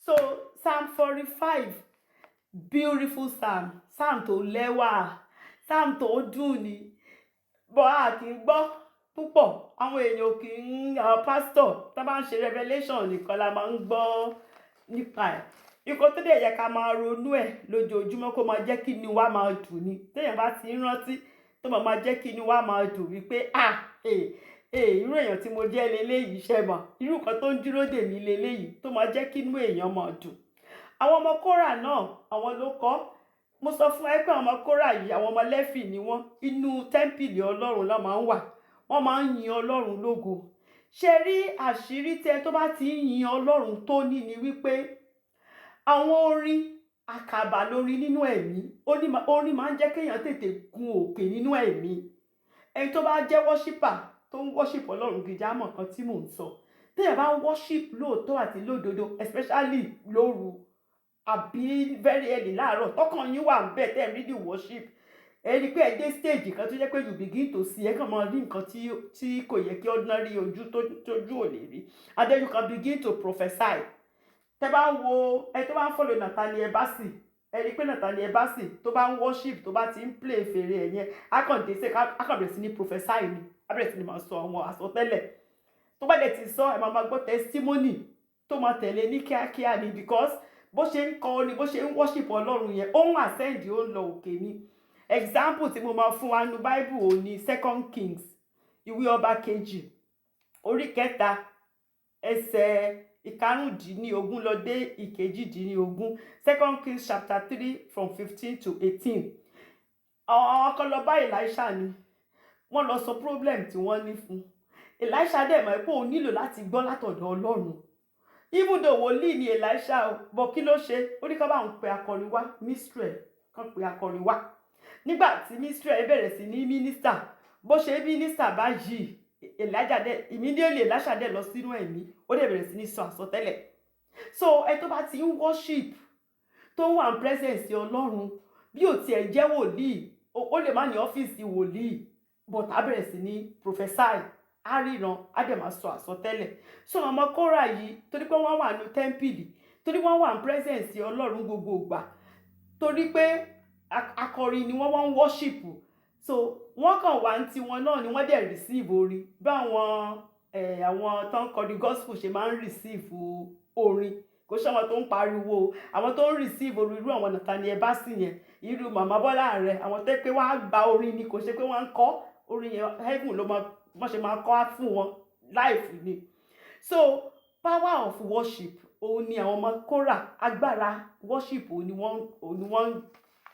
So Psalm 45, beautiful psalm, psalm tó lẹ́wà, psalm tó dùn ni, but a kì í gbọ́ púpọ̀. Àwọn èèyàn kì í, àwọn pastor tó bá ń ṣe revelation nìkan la máa ń gbọ́ nípa ẹ̀. Nǹkan tó dẹ̀ yẹ ká máa ronú ẹ̀ lójoojúmọ́, kó máa jẹ́ kí inú wa máa dùn ni. Téèyàn bá ti ń rántí, tó máa jẹ́ kí inú wa máa dùn wípé, "Ah, eh, irú èèyàn tí mo jẹ́ leléyìí, ṣe mọ̀, irú nǹkan tó ń dúró dè mí leléyìí," tó máa jẹ́ kí inú èèyàn máa dùn. Àwọn ọmọ Kórà náà, àwọn ló kọ. Mo sọ fún ẹ pé àwọn ọmọ Kórà yìí, àwọn ọmọ Lẹ́fì ni wọ́n. Inú tẹ́ḿpìlì Ọlọ́run ló máa ń wà, wọ́n máa ń yin Ọlọ́run lógo. Ṣe rí àṣírí tẹ tó bá ti ń yin Ọlọ́run tó ní ni wípé àwọn orin àkàbà lórí nínú ẹ̀mí. Orin máa ń jẹ́ kéèyàn tètè gun òkè nínú ẹ̀mí. Ẹni tó bá jẹ́ worshipper, tó ń worship Ọlọ́run gidi, á mọ̀ nǹkan tí mò ń sọ. Téèyàn bá ń worship lóòótọ́ àti lódodo, especially lóru àbí very early láàárọ̀, tọkàn yín wà ń bẹ̀, tẹ́ ẹ̀ really worship, ẹ rí i pé ẹ dé stage kan tó jẹ́ pé you begin to see, ẹ kàn máa rí nǹkan tí kò yẹ kí ordinary ojú tó tójú ò lè rí, and then you can begin to prophesy. Tẹ́ bá ń wo ẹ tó bá ń follow Nathaniel Bassey, ẹ rí i pé Nathaniel Bassey tó bá ń worship, tó bá ti ń play fèrè ẹ̀ yẹn, á kàn dé sí, á kàn bẹ̀rẹ̀ sí ní prophesy ni, á bẹ̀rẹ̀ sí ní máa sọ àwọn àsọtẹ́lẹ̀. Tó bá dẹ̀ ti sọ, ẹ máa máa gbọ́ testimony tó máa tẹ̀lé ní kíákíá ni, because bó ṣe ń kọ ni, bó ṣe ń worship Ọlọ́run yẹn, ó ń ascend, ó ń lọ òkè ni. Example tí mo máa fún wa nu Bible ò ní Second Kings, Ìwé Ọba Kejì, orí 3, ẹsẹ̀ 15 lọ dé 18. Second Kings chapter 3 from 15 to 18. Àwọn kan lọ bá Elisha ni, wọ́n lọ sọ problem tí wọ́n ní fún Elisha. Dẹ̀ mọ̀ pé òun nílò láti gbọ́ látọ̀dọ̀ Ọlọ́run, even though wòlíì ni Elisha o. But kí ló ṣe? Ó ní ká bá òun pe akọrin wá, minstrel kan, pe akọrin wá. Nígbà tí minstrel bẹ̀rẹ̀ sí ní minister, bó ṣe minister báyìí, Elijah dẹ̀ immediately, Elisha dẹ̀ lọ sínú ẹ̀mí, ó dẹ̀ bẹ̀rẹ̀ sí ní sọ àsọtẹ́lẹ̀. So ẹ tó bá ti ń worship, tó ń wà ní presence Ọlọ́run, bí ò tiẹ̀ jẹ́ wòlíì, ó lè má ní ọ́fíìsì wòlíì, but á bẹ̀rẹ̀ sí ní prophesy, á ríran, á dẹ̀ máa sọ àsọtẹ́lẹ̀. So ọmọ Kórà yìí, torí pé wọ́n wà ní tẹ́ḿpìlì, torí wọ́n wà ní presence Ọlọ́run gbogbo ìgbà, torí pé akọrin ni wọ́n, wọ́n ń worship, so wọ́n kàn wá ní tiwọn náà ni, wọ́n dẹ̀ receive orin bí àwọn àwọn tó ń kọrin gospel ṣe máa ń receive orin. Kò ṣe àwọn tó ń pariwo, àwọn tó ń receive orin, irú àwọn Nathaniel Bassey yẹn, irú Màmá Bọ́lá rẹ̀, àwọn tó pé wọ́n á gba orin ni, kò ṣe pé wọ́n ń kọ́ orin yẹn. Heaven ló máa wọ́n ṣe máa kọ́ á fún wọn life ni. So power of worship, òun ni àwọn ọmọ Kórà, agbára worship òun ni wọ́n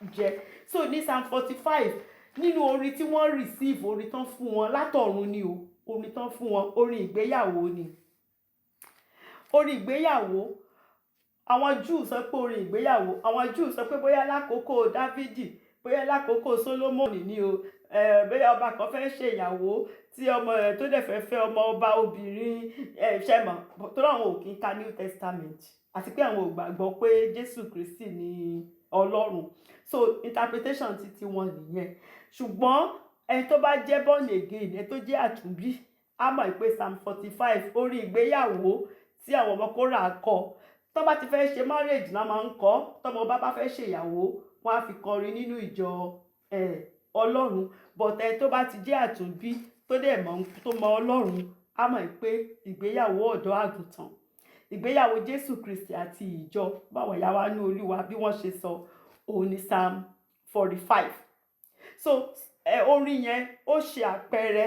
ń jẹ. So ní Psalm 45, nínú orin tí wọ́n receive, orin tán fún wọn látọ̀run ni o, orin tán fún wọn, orin ìgbéyàwó ni. Orin ìgbéyàwó, àwọn Júù sọ pé orin ìgbéyàwó, àwọn Júù sọ pé bóyá lákòókò Dávidi, bóyá lákòókò Sólómọ́nì ni o, bóyá ọba kan fẹ́ ṣe ìyàwó tí ọmọ rẹ̀ tó dẹ̀ fẹ́ fẹ́ ọmọ ọba obìnrin. Ṣe mọ̀ tó láwọn ò kí ń ka New Testament, àti pé àwọn ò gbàgbọ́ pé Jésù Kristi ni Ọlọ́run, so interpretation ti tiwọn nìyẹn. Ṣùgbọ́n ẹni tó bá jẹ́ born again, ẹni tó jẹ́ àtúnbí, á mọ̀ pé Psalm 45, orin ìgbéyàwó tí àwọn ọmọ Kórà kọ, tó bá ti fẹ́ ṣe marriage náà máa ń kọ́. Tọmọ bá bá fẹ́ ṣèyàwó, wọ́n á fi kọrin nínú ìjọ Ọlọ́run. But ẹni tó bá ti jẹ́ àtúnbí, tó dẹ̀ mọ̀, tó mọ Ọlọ́run, á mọ̀ pé ìgbéyàwó ọ̀dọ́ àgùntàn, ìgbéyàwó Jésù Kristi àti ìjọ, báwọn ìyá wa ní Olúwa bí wọ́n ṣe sọ, òun ni Psalm 45. So orin yẹn, ó ṣe àpẹẹrẹ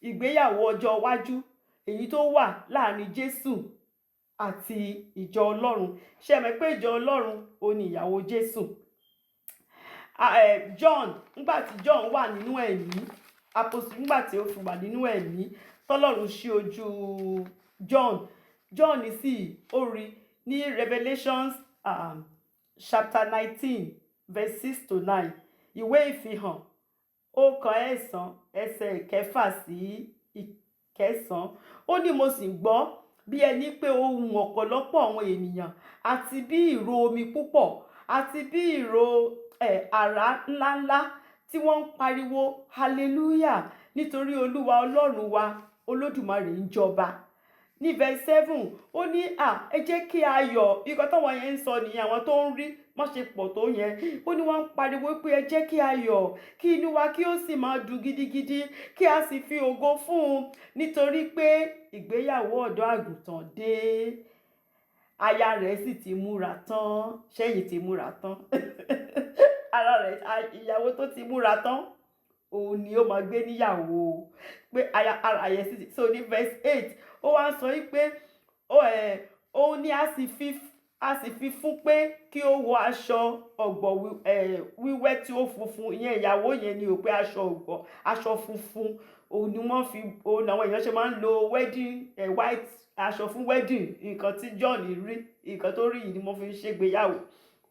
ìgbéyàwó ọjọ́ iwájú, èyí tó wà láàrin Jésù àti ìjọ Ọlọ́run. Ṣé ẹ mọ̀ pé ìjọ Ọlọ́run, òun ni ìyàwó Jésù? John, nígbà tí John wà nínú ẹ̀mí, apostle, nígbà tí ó fi wà nínú ẹ̀mí, tọ́lọ́run ṣí ojú John, John sì ó rí ní Revelations chapter 19 verse 6 to 9, Ìwé Ìfihàn 1 ẹsẹ̀ 6 sí 9. Ó ní, "Mo sì gbọ́ bí ẹni pé ohùn ọ̀pọ̀lọpọ̀ àwọn ènìyàn, àti bí ìró omi púpọ̀, àti bí ìró àrá ńláńlá, tí wọ́n ń pariwo, 'Hallelujah, nítorí Olúwa Ọlọ́run wa Olódùmarè ń jọba.'" Ní verse 7, ó ní, "À, ẹ jẹ́ kí a yọ̀." Ikọ̀ táwọn yẹn ń sọ nìyẹn, àwọn tó ń rí wọ́n ṣe pọ̀ tó yẹn. Ó ní wọ́n ń pariwo pé, "Ẹ jẹ́ kí a yọ̀, kí inú wa kí ó sì máa dùn gidigidi, kí a sì fi ògo fún un, nítorí pé ìgbéyàwó Ọ̀dọ́ Àgùntàn dé, aya rẹ̀ sì ti múra tán." Ṣẹ́yìn ti múra tán? Ara rẹ̀, ìyàwó tó ti múra tán, òun ni ó máa gbé níyàwó, pé aya ara yẹn sì. So ní verse 8, ó wá ń sọ wípé ó ẹ̀ òun ni a sì fi fún pé kí ó wọ aṣọ ọ̀gbọ̀ wíwẹ́ tí ó funfun. Ìyẹn ìyàwó yẹn ni ò, pé aṣọ ọ̀gbọ̀, aṣọ funfun, òun ni wọ́n fi, òun làwọn èèyàn ṣe máa ń lo wedding white aṣọ fún wedding. Nǹkan tí John rí, nǹkan tó rí yìí ni wọ́n fi ń ṣègbéyàwó,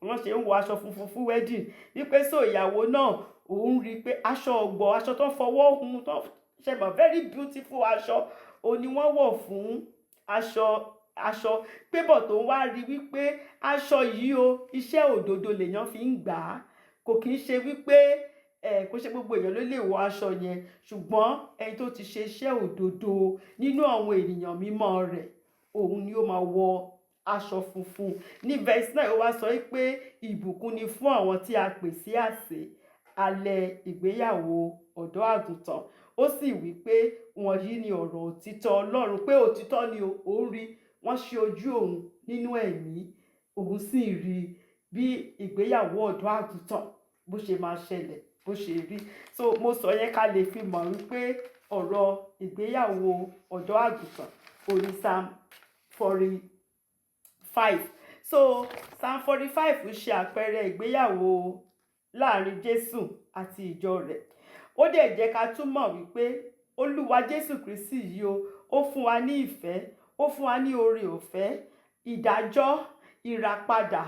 wọ́n ṣe ń wọ aṣọ funfun fún wedding. Wípé so ìyàwó náà, òun rí i pé aṣọ ọ̀gbọ̀, aṣọ tó fọwọ́ hun, tó ṣe mọ̀, very beautiful aṣọ, òun ni wọ́n wọ̀ fún aṣọ pé bọ̀ tó ń wá rí wípé aṣọ yìí o, iṣẹ́ òdodo lèèyàn fi ń gbà á. Kò kì í ṣe wípé ẹ kò ṣe gbogbo èèyàn ló lè wọ aṣọ yẹn, ṣùgbọ́n ẹni tó ti ṣe iṣẹ́ òdodo nínú àwọn ènìyàn mímọ́ rẹ̀, òun ni ó máa wọ aṣọ funfun. Ní verse 9, ó wá sọ pé ìbùkún ni fún àwọn tí a pè sí àsè alẹ́ ìgbéyàwó Ọ̀dọ́ Àgùntàn. Ó sì wí pé, "Wọ̀nyí ni ọ̀rọ̀ òtítọ́ Ọlọ́run." Pé òtítọ́ ni òun rí, wọ́n ṣe ojú òun nínú ẹ̀mí, òun sì rí bí ìgbéyàwó Ọ̀dọ́ Àgùntàn bó ṣe máa ṣẹlẹ̀, bó ṣe rí. So mo sọ yẹn ká lè fi mọ̀ wípé ọ̀rọ̀ ìgbéyàwó Ọ̀dọ́ Àgùntàn òní Psalm 45. So Psalm 45 ṣe àpẹẹrẹ ìgbéyàwó láàrin Jésù àti ìjọ rẹ̀. Ó dẹ̀ jẹ́ ká tún mọ̀ wípé Olúwa Jésù Kristi yìí o, ó fún wa ní ìfẹ́, ó fún wa ní oore ọ̀fẹ́, ìdájọ́, ìràpadà,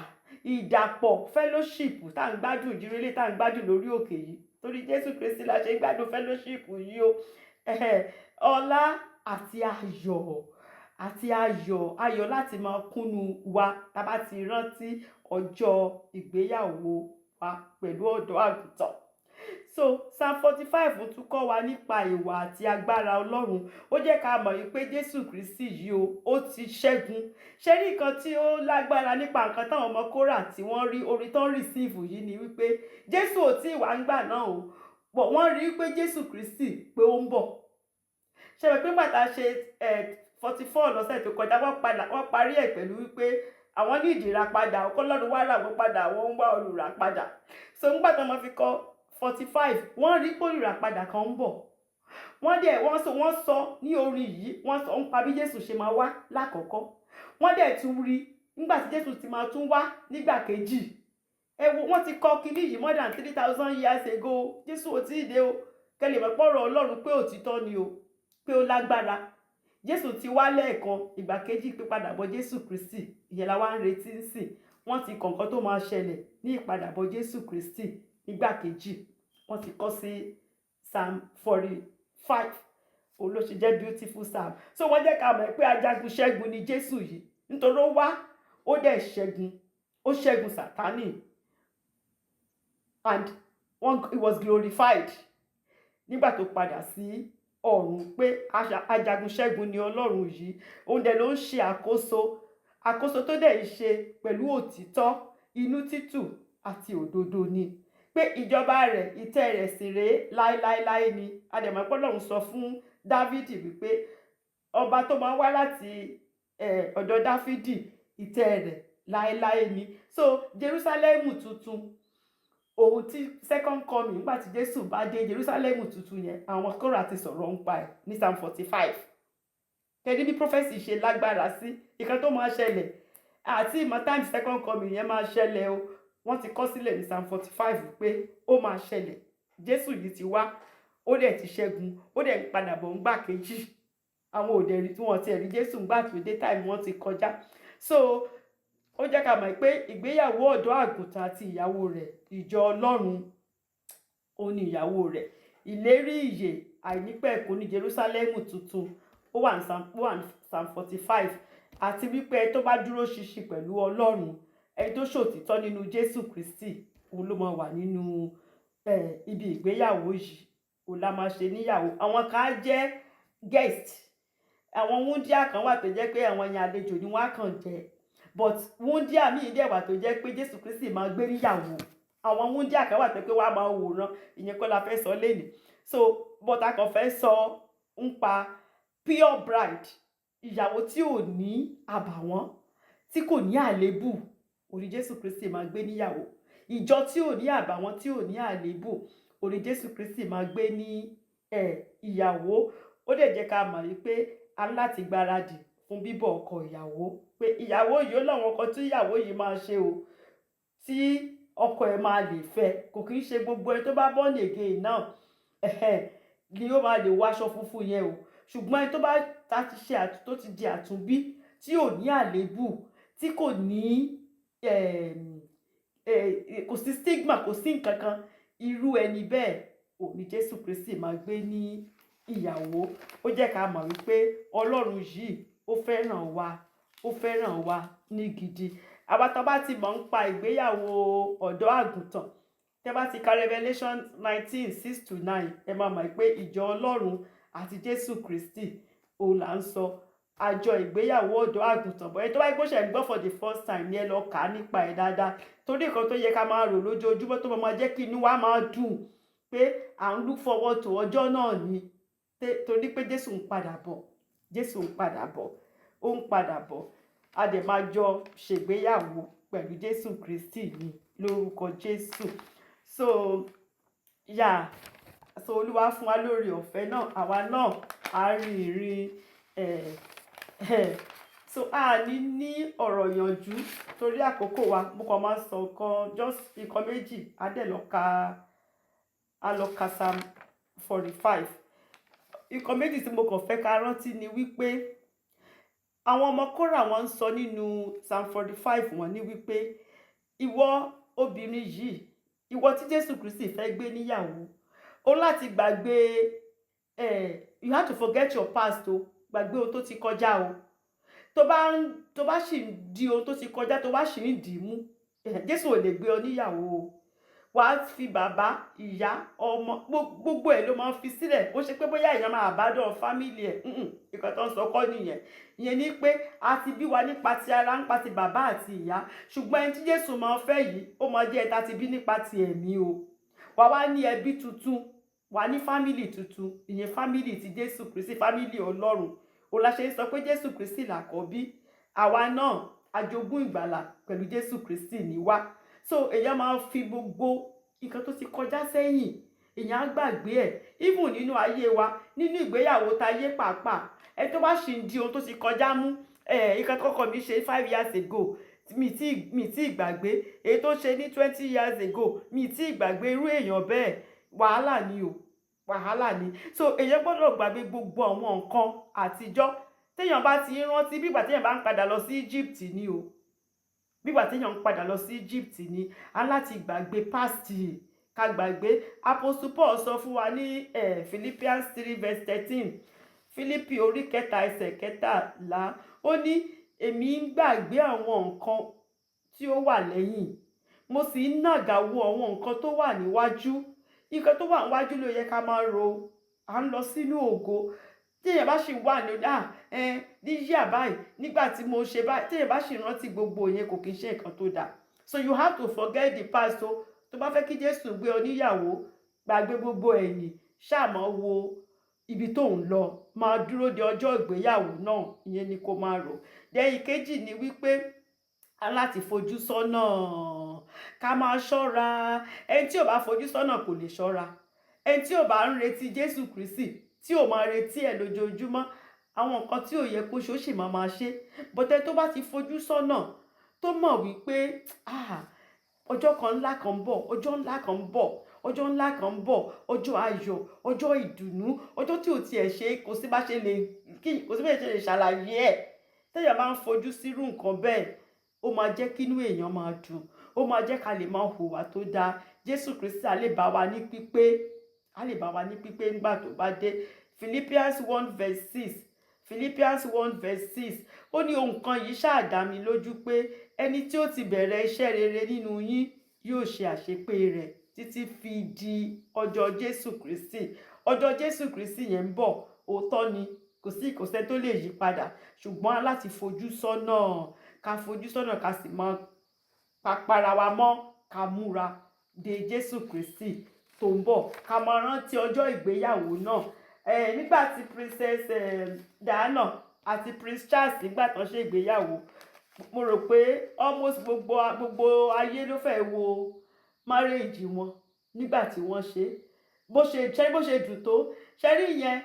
ìdàpọ̀, fellowship tá à ń gbádùn, ìjírẹ́lé tá à ń gbádùn lórí òkè yìí. Torí Jésù Kristi la ṣe ń gbádùn fellowship yìí o. Ọlá àti ayọ̀, àti ayọ̀, ayọ̀ láti máa kúnnu wa tá a bá ti rántí ọjọ́ ìgbéyàwó wa pẹ̀lú Ọ̀dọ́ Àgùntàn. So Psalm 45 tún kọ́ wa nípa ìwà àti agbára Ọlọ́run. Ó jẹ́ ká mọ̀ wípé Jésù Kristi yìí o, ó ti ṣẹ́gun. Ṣé ní nǹkan tí ó lágbára nípa nǹkan táwọn ọmọ Kórà tí wọ́n rí orí tán receive yìí ni wípé Jésù ò tí ì wá ń gbà náà o, but wọ́n rí wípé Jésù Kristi pé ó ń bọ̀. Ṣe mọ̀ pé nígbà tá a ṣe 44 lọ́sẹ̀ tó kọjá, wọ́n padà wọ́n parí ẹ̀ pẹ̀lú wípé àwọn ní ìdìrà padà, ọkọlọ́run wá rà wọ́n padà, wọ́n ń wá olùràpadà. So nígbà tó wọ́n fi kọ 45, wọ́n rí pé olùràpadà kan ń bọ̀. Wọ́n dẹ̀ wọ́n sọ ní orin yìí, wọ́n sọ ń pa bí Jésù ṣe máa wá lákọ̀ọ́kọ́. Wọ́n dẹ̀ tún rí nígbà tí Jésù ti máa tún wá nígbà kejì. Ẹ wo, wọ́n ti kọ kinní yìí more than 3,000 years ago. Jésù ò tí ì dé o. Kẹ́ lè mọ̀ pọ̀rọ̀ Ọlọ́run pé òtítọ́ ni o, pé ó lágbára. Jésù ti wá lẹ́ẹ̀kan, ìgbà kejì pípadàbọ̀ Jésù Kristi, ìyẹn la wá ń retí ń sìn. Wọ́n ti kọ̀ nǹkan tó máa ṣẹlẹ̀ ní ìpadàbọ̀ Jésù Kristi nígbà kejì, wọ́n ti kọ sí Psalm 45. Òun ló ṣe jẹ́ beautiful psalm. So wọ́n jẹ́ ká mọ̀ pé ajagun ṣẹ́gun ni Jésù yìí, nítorí ó wá, ó dẹ̀ ṣẹ́gun, ó ṣẹ́gun Sátánì, and one, he was glorified nígbà tó padà sí ọ̀run, pé ajagun ṣẹ́gun ni Ọlọ́run yìí. Òun dẹ̀ ló ń ṣe àkóso, àkóso tó dẹ̀ ń ṣe pẹ̀lú òtítọ́, inú títù àti òdodo ni, pé ìjọba rẹ̀, ìtẹ́ rẹ̀ sì rèé láéláéláé ni. Àdèmọ̀ pé Ọlọ́run sọ fún Dávìdì wípé ọba tó máa ń wá láti ọ̀dọ̀ Dáfídì, ìtẹ́ rẹ̀ láéláé ni. So Jerúsálẹ́mù tuntun, ohun tí second coming, nígbà tí Jésù bá dé, Jerúsálẹ́mù tuntun yẹn, àwọn Kórà ti sọ̀rọ̀ ń pa ẹ̀ ní Psalm 45. Kẹ́ni bí prophecy ṣe lágbára sí, ìkan tó máa ṣẹlẹ̀ àti ìmọ̀ time second coming yẹn máa ṣẹlẹ̀ o, wọ́n ti kọ sílẹ̀ ní Psalm 45 pé ó máa ṣẹlẹ̀. Jésù yìí ti wá, ó dẹ̀ ti ṣẹ́gun, ó dẹ̀ ń padà bọ̀ ńgbà kejì. Àwọn òde rí tí wọ́n ti rí Jésù ńgbà tó dé, time wọ́n ti kọjá. So ó jẹ́ ká mọ̀ pé ìgbéyàwó Ọ̀dọ́ Àgùntàn àti ìyàwó rẹ̀, ìjọ Ọlọ́run, òun ni ìyàwó rẹ̀. Ìlérí ìyè àìnípẹ̀kun ní Jerúsálẹ́mù tuntun, ó wà ní Psalm 45, àti wípé ẹni tó bá dúró ṣinṣin pẹ̀lú Ọlọ́run, ẹni tó ṣòtítọ́ nínú Jésù Kristi, òun ló máa wà nínú ibi ìgbéyàwó yìí, òun la máa ṣe níyàwó. Àwọn kan á jẹ́ guest. Àwọn wúndíà kan wà tó jẹ́ pé àwọn yẹn, àlejò ni wọ́n á kàn jẹ́, but wúndíà míì dẹ̀ wà tó jẹ́ pé Jésù Kristi máa gbé níyàwó. Àwọn wúndíà kan wà tó pé wọ́n á máa wòran. Ìyẹn kọ́ la fẹ́ sọ lénìí. So, but a kàn fẹ́ sọ nípa pure bride, ìyàwó tí ò ní àbàwọ́n, tí kò ní àléébù, òní Jésù Kristi máa gbé níyàwó. Ìjọ tí ò ní àbàwọ́n, tí ò ní àléébù, òní Jésù Kristi máa gbé ní ìyàwó. Ó dẹ̀ jẹ́ ká mọ̀ wípé a ní láti gbáradì fún bíbọ̀ ọkọ ìyàwó, pé ìyàwó yìí, ó láwọn ọkọ tí ìyàwó yìí máa ṣe o tí ọkọ ẹ̀ máa lè fẹ́. Kò kì í ṣe gbogbo ẹni tó bá born again náà ni ó máa lè wọ aṣọ funfun yẹn o. Ṣùgbọ́n ẹni tó bá ta ti ṣe tó ti di àtúnbí, tí ò ní àléébù, tí kò ní kò sí stigma, kò sí nǹkan kan, irú ẹni bẹ́ẹ̀ òní Jésù Kristi máa gbé ní ìyàwó. Ó jẹ́ ká mọ̀ wípé Ọlọ́run yìí, ó fẹ́ràn wa, ó fẹ́ràn wa ní gidi. Àwa tá bá ti mọ̀ nípa ìgbéyàwó ọ̀dọ́ àgùntàn, tẹ́ bá ti ka Revelation 19:6-9, ẹ máa mọ̀ pé ìjọ Ọlọ́run àti Jésù Kristi òun là ń sọ, àjọ ìgbéyàwó ọ̀dọ́ àgùntàn. Bọ́ ẹ tó bá gbọ́ ṣẹ̀ ń gbọ́ for the first time ni, ẹ lọ kà á nípa ẹ̀ dáadáa, torí nǹkan tó yẹ ká máa rò lójoojúmọ́, tó máa jẹ́ kí inú wa máa dùn pé à ń look forward to ọjọ́ náà ni, torí pé Jésù ń padà bọ̀. Jésù ń padà bọ̀, ó ń padà bọ̀. A dẹ̀ máa jọ ṣègbéyàwó pẹ̀lú Jésù Kristi ní lórúkọ Jésù. So yeah, so Olúwa fún wa lórí ọ̀fẹ́ náà, àwa náà á rin ìrìn ẹ̀ ẹ̀. So a ní ọ̀rọ̀ yànjú torí àkókò wa. Mo kàn máa sọ nǹkan, just nǹkan méjì. Á dẹ̀ lọ ka, á lọ ka Psalm 45. Nǹkan méjì tí mo kàn fẹ́ ká rántí ni wípé àwọn ọmọ Kórà, wọ́n ń sọ nínú Psalm 45, wọ́n ní wípé ìwọ obìnrin yìí, ìwọ tí Jésù Kristi fẹ́ gbé níyàwó, o láti gbàgbé ẹ. You have to forget your past o. Gbàgbé ohun tó ti kọjá o. Tó bá sì ń di ohun tó ti kọjá, tó bá sì ń dì í mú, Jésù ò lè gbé ọ níyàwó o. Wàá fi bàbá, ìyá, ọmọ, gbogbo ẹ̀ ló máa ń fi sílẹ̀. Ó ṣe pé bóyá èèyàn máa abandon family ẹ̀, nǹkan tó ń sọ kọ́ nìyẹn. Ìyẹn ni pé a ti bí wa nípa ti ara, nípa ti bàbá àti ìyá, ṣùgbọ́n ẹni tí Jésù máa ń fẹ́ yìí, ó máa jẹ́ ẹni tá ti bí nípa ti ẹ̀mí o. Wàá wá ní ẹbí tuntun, wàá ní family tuntun, ìyẹn family ti Jésù Kristi, family Ọlọ́run. Òun la ṣe ń sọ pé Jésù Kristi làkọ́bí. Àwa náà, ajogún ìgbàlà pẹ̀lú Jésù Kristi ní wá. So èèyàn máa ń fi gbogbo nǹkan tó ti kọjá sẹ́yìn, èèyàn á gbàgbé ẹ̀. Even nínú ayé wa, nínú ìgbéyàwó táyé pàápàá, ẹ tó bá ṣì ń di ohun tó ti kọjá mú, ẹ nǹkan kọ́kọ́ mi ṣe 5 years ago, mi tí gbàgbé. Èyí tó ṣe ní 20 years ago, mi tí gbàgbé. Irú èèyàn bẹ́ẹ̀, wàhálà ni o, wàhálà ni. So èèyàn gbọ́dọ̀ gbàgbé gbogbo àwọn nǹkan àtijọ́. Téèyàn bá ti ń rántí, bí ìgbà téèyàn bá ń padà lọ sí Egypt ni o, bí ìgbà téèyàn ń padà lọ sí Egypt ni. A láti gbàgbé past, ká gbàgbé. Apostle Paul sọ fún wa ní Philippians 3 verse 13, Philippi orí 3 ẹsẹ̀ 13, ó ní, "Èmi ń gbàgbé àwọn nǹkan tí ó wà lẹ́yìn, mo sì ń nàgà wo àwọn nǹkan tó wà níwájú." Nǹkan tó wà níwájú ló yẹ ká máa ro. À ń lọ sínú ògo. Téèyàn bá sì wà ní ní yíyà báyìí, nígbà tí mo ṣe báyìí, téèyàn bá sì rántí gbogbo yẹn, kò kí ń ṣe nǹkan tó dáa. So you have to forget the past o. Tó bá fẹ́ kí Jésù gbé ọ níyàwó, gbàgbé gbogbo ẹ̀yìn, ṣáà máa wo ibi tó ń lọ, máa dúró de ọjọ́ ìgbéyàwó náà. Ìyẹn ni kó máa rò. Then ìkejì ni wípé a láti fojú sọ́nà, ká máa ṣọ́ra. Ẹni tí ò bá fojú sọ́nà kò lè ṣọ́ra. Ẹni tí ò bá ń retí Jésù Kristi, tí ò máa retí ẹ̀ lójoojúmọ́, àwọn nǹkan tí ò yẹ kó ṣe, ó sì máa máa ṣe. But ẹni tó bá ti fojú sọ́nà, tó mọ̀ wípé, ah, ọjọ́ kan ńlá kan ń bọ̀, ọjọ́ ńlá kan ń bọ̀, ọjọ́ ńlá kan ń bọ̀, ọjọ́ ayọ̀, ọjọ́ ìdùnnú, ọjọ́ tí ò tiẹ̀ ṣe, kò sí bá ṣe lè kí, kò sí bá ṣe lè ṣàlàyé ẹ̀. Téèyàn bá ń fojú sírú nǹkan bẹ́ẹ̀, ó máa jẹ́ kínú èèyàn máa dùn, ó máa jẹ́ ká lè máa hùwà tó dáa. Jésù Kristi á lè bá wa ní pípé, á lè bá wa ní pípé nígbà tó bá dé. Philippians 1 verse 6, Philippians 1 verse 6, ó ní, "Ohun kan yìí ṣáà dá mi lójú, pé ẹni tí ó ti bẹ̀rẹ̀ iṣẹ́ rere nínú yín yóò ṣe àṣepé rẹ̀ títí fi di ọjọ́ Jésù Kristi." Ọjọ́ Jésù Kristi yẹn ń bọ̀, òótọ́ ni. Kò sí ìkọsẹ́ tó lè yí padà, ṣùgbọ́n a láti fojú sọ́nà, ká fojú sọ́nà, ká sì mọ papara wa mọ́, ká múra de Jésù Kristi tó ń bọ̀, ká máa rántí ọjọ́ ìgbéyàwó náà. Nígbà tí Princess Diana àti Prince Charles, nígbà tán ṣe ìgbéyàwó, mo rò pé almost gbogbo ayé ló fẹ́ wo marriage wọn nígbà tí wọ́n ṣe. Bó ṣe ṣe, bó ṣe dùn tó ṣe rí yẹn,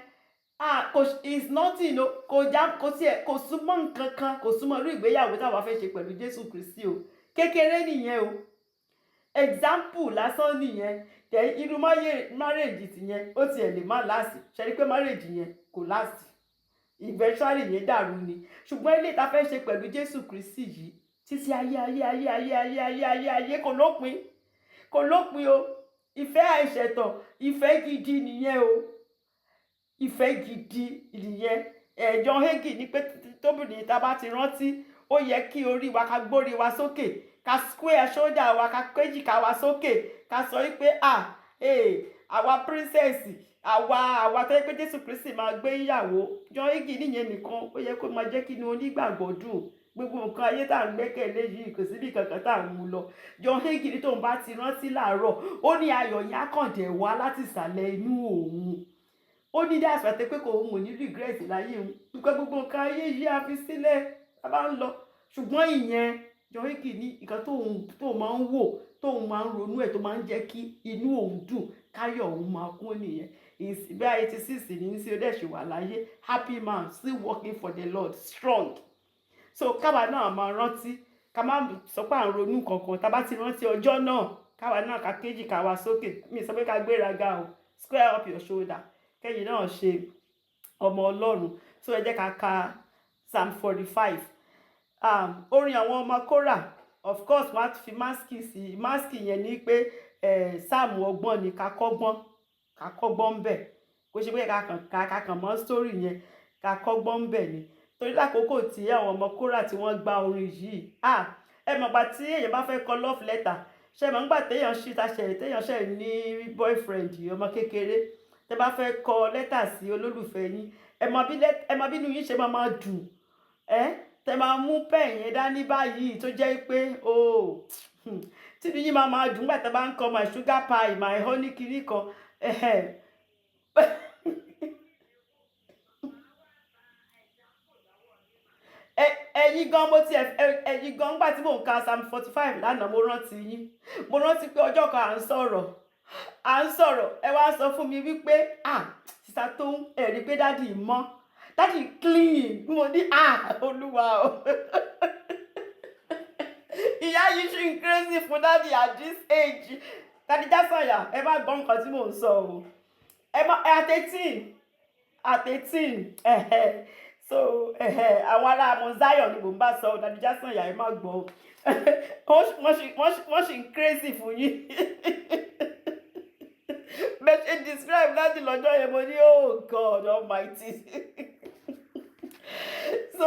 ah, kò is nothing o. Kò já, kò tiẹ̀, kò súnmọ́ nǹkan kan, kò súnmọ́ irú ìgbéyàwó táwa fẹ́ ṣe pẹ̀lú Jésù Kristi o. Kékeré nìyẹn o, example lásán nìyẹn. Tẹ irú marriage tìyẹn, ó tiẹ̀ lè má last. Ṣe rí pé marriage yẹn kò last, eventually yẹn dàrú ni. Ṣùgbọ́n ilé ta fẹ́ ṣe pẹ̀lú Jésù Kristi yìí, títí ayé ayé ayé ayé ayé ayé ayé ayé, kò lópin, kò lópin o. Ìfẹ́ àìṣẹ̀tàn, ìfẹ́ gidi nìyẹn o, ìfẹ́ gidi nìyẹn. John Hagee ní pé tóbìnrin tá a bá ti rántí, ó yẹ kí orí wa, ká gbórí wa sókè, ká square shoulder wa, ká kéjìká wa sókè, ká sọ wípé, ah, àwa princess, àwa tó yẹ pé Jésù Kristi máa gbé ìyàwó. John Hagee nìyẹn nìkan ó yẹ kó máa jẹ́ kí inú onígbàgbọ́ dùn. Gbogbo nǹkan ayé tá à ń gbẹ́kẹ̀lé yìí, kò síbi kankan tá à ń mú lọ. John Hagee ní tóun bá ti rántí láàárọ̀, ó ní ayọ̀ yẹn á kàn dẹ̀ wá láti ìsàlẹ̀ inú òun. Ó ní dí àṣà pé kò òun ò ní regret láyé òun nípa gbogbo nǹkan ayé yìí a fi sílẹ̀ a bá ń lọ. Ṣùgbọ́n ìyẹn, John Hagee ní nǹkan tóun máa ń wò, tóun máa ń ronú ẹ̀, tó máa ń jẹ́ kí inú òun dùn, káyọ̀ òun máa kún nìyẹn. Bí 86 ní sí, ó dẹ̀ ṣì wà láyé, happy man, still working for the Lord, strong. So káwa náà máa rántí, ká má sọ pé à ń ronú kankan. Tá a bá ti rántí ọjọ́ náà, káwa náà ká kéjì ká wa sókè. Mi sọ pé ká gbéraga o. Square up your shoulder, kẹ́yìn náà ṣe ọmọ Ọlọ́run. So ẹ jẹ́ ká ka Psalm 45, orin àwọn ọmọ Kórà. Of course, wọ́n á fi maskil sí. Maskil yẹn ní pé sáàmù ọgbọ́n ni, ká kọ́gbọ́n, ká kọ́gbọ́n ń bẹ̀. Kó ṣe pé ká kàn mọ́ story yẹn, ká kọ́gbọ́n ń bẹ̀ ni. Torí lákòókò tí àwọn ọmọ Kórà tí wọ́n gba orin yìí, ah, ẹ mọ̀ gbà tí èèyàn bá fẹ́ kọ love letter, ṣe mọ̀ nígbà téèyàn ṣì ta ṣe, téèyàn ṣe ní boyfriend, ọmọ kékeré, tẹ́ bá fẹ́ kọ lẹ́tà sí olólùfẹ́ yín, ẹ mọ̀ bí inú yín ṣe máa máa dùn, ẹ tẹ́ máa mú pen yẹn dání báyìí, tó jẹ́ pé oh, tí inú yín máa máa dùn nígbà tẹ́ bá ń kọ "my sugar pie, my honey" kiri kan. Ẹ̀hẹ̀. Ẹ̀yin gan, mo ti ẹ̀yin gan, nígbà tí mò ń ka Psalm 45 lánàá, mo rántí yín. Mo rántí pé ọjọ́ kan à ń sọ̀rọ̀, ẹ wá sọ fún mi wípé, "Ah, sister tó ń ẹ̀rí pé daddy mọ́, daddy clean." Mo ní, "Ah, Olúwa o, ìyá yìí ṣì ń crazy fún daddy at this age." Daddy Jásànyà, ẹ má gbọ́ nǹkan tí mò ń sọ o. Ẹ má ẹ at 18, at 18. Ẹ̀hẹ̀. So ẹ̀hẹ̀, àwọn ará Mount Zion ni mò ń bá sọ o. Daddy Jásànyà, ẹ má gbọ́ o. Wọ́n ṣì ń crazy fún yín. Bẹ́ẹ̀ ṣe describe daddy lọ́jọ́ yẹn, mo ní, "Oh God Almighty." So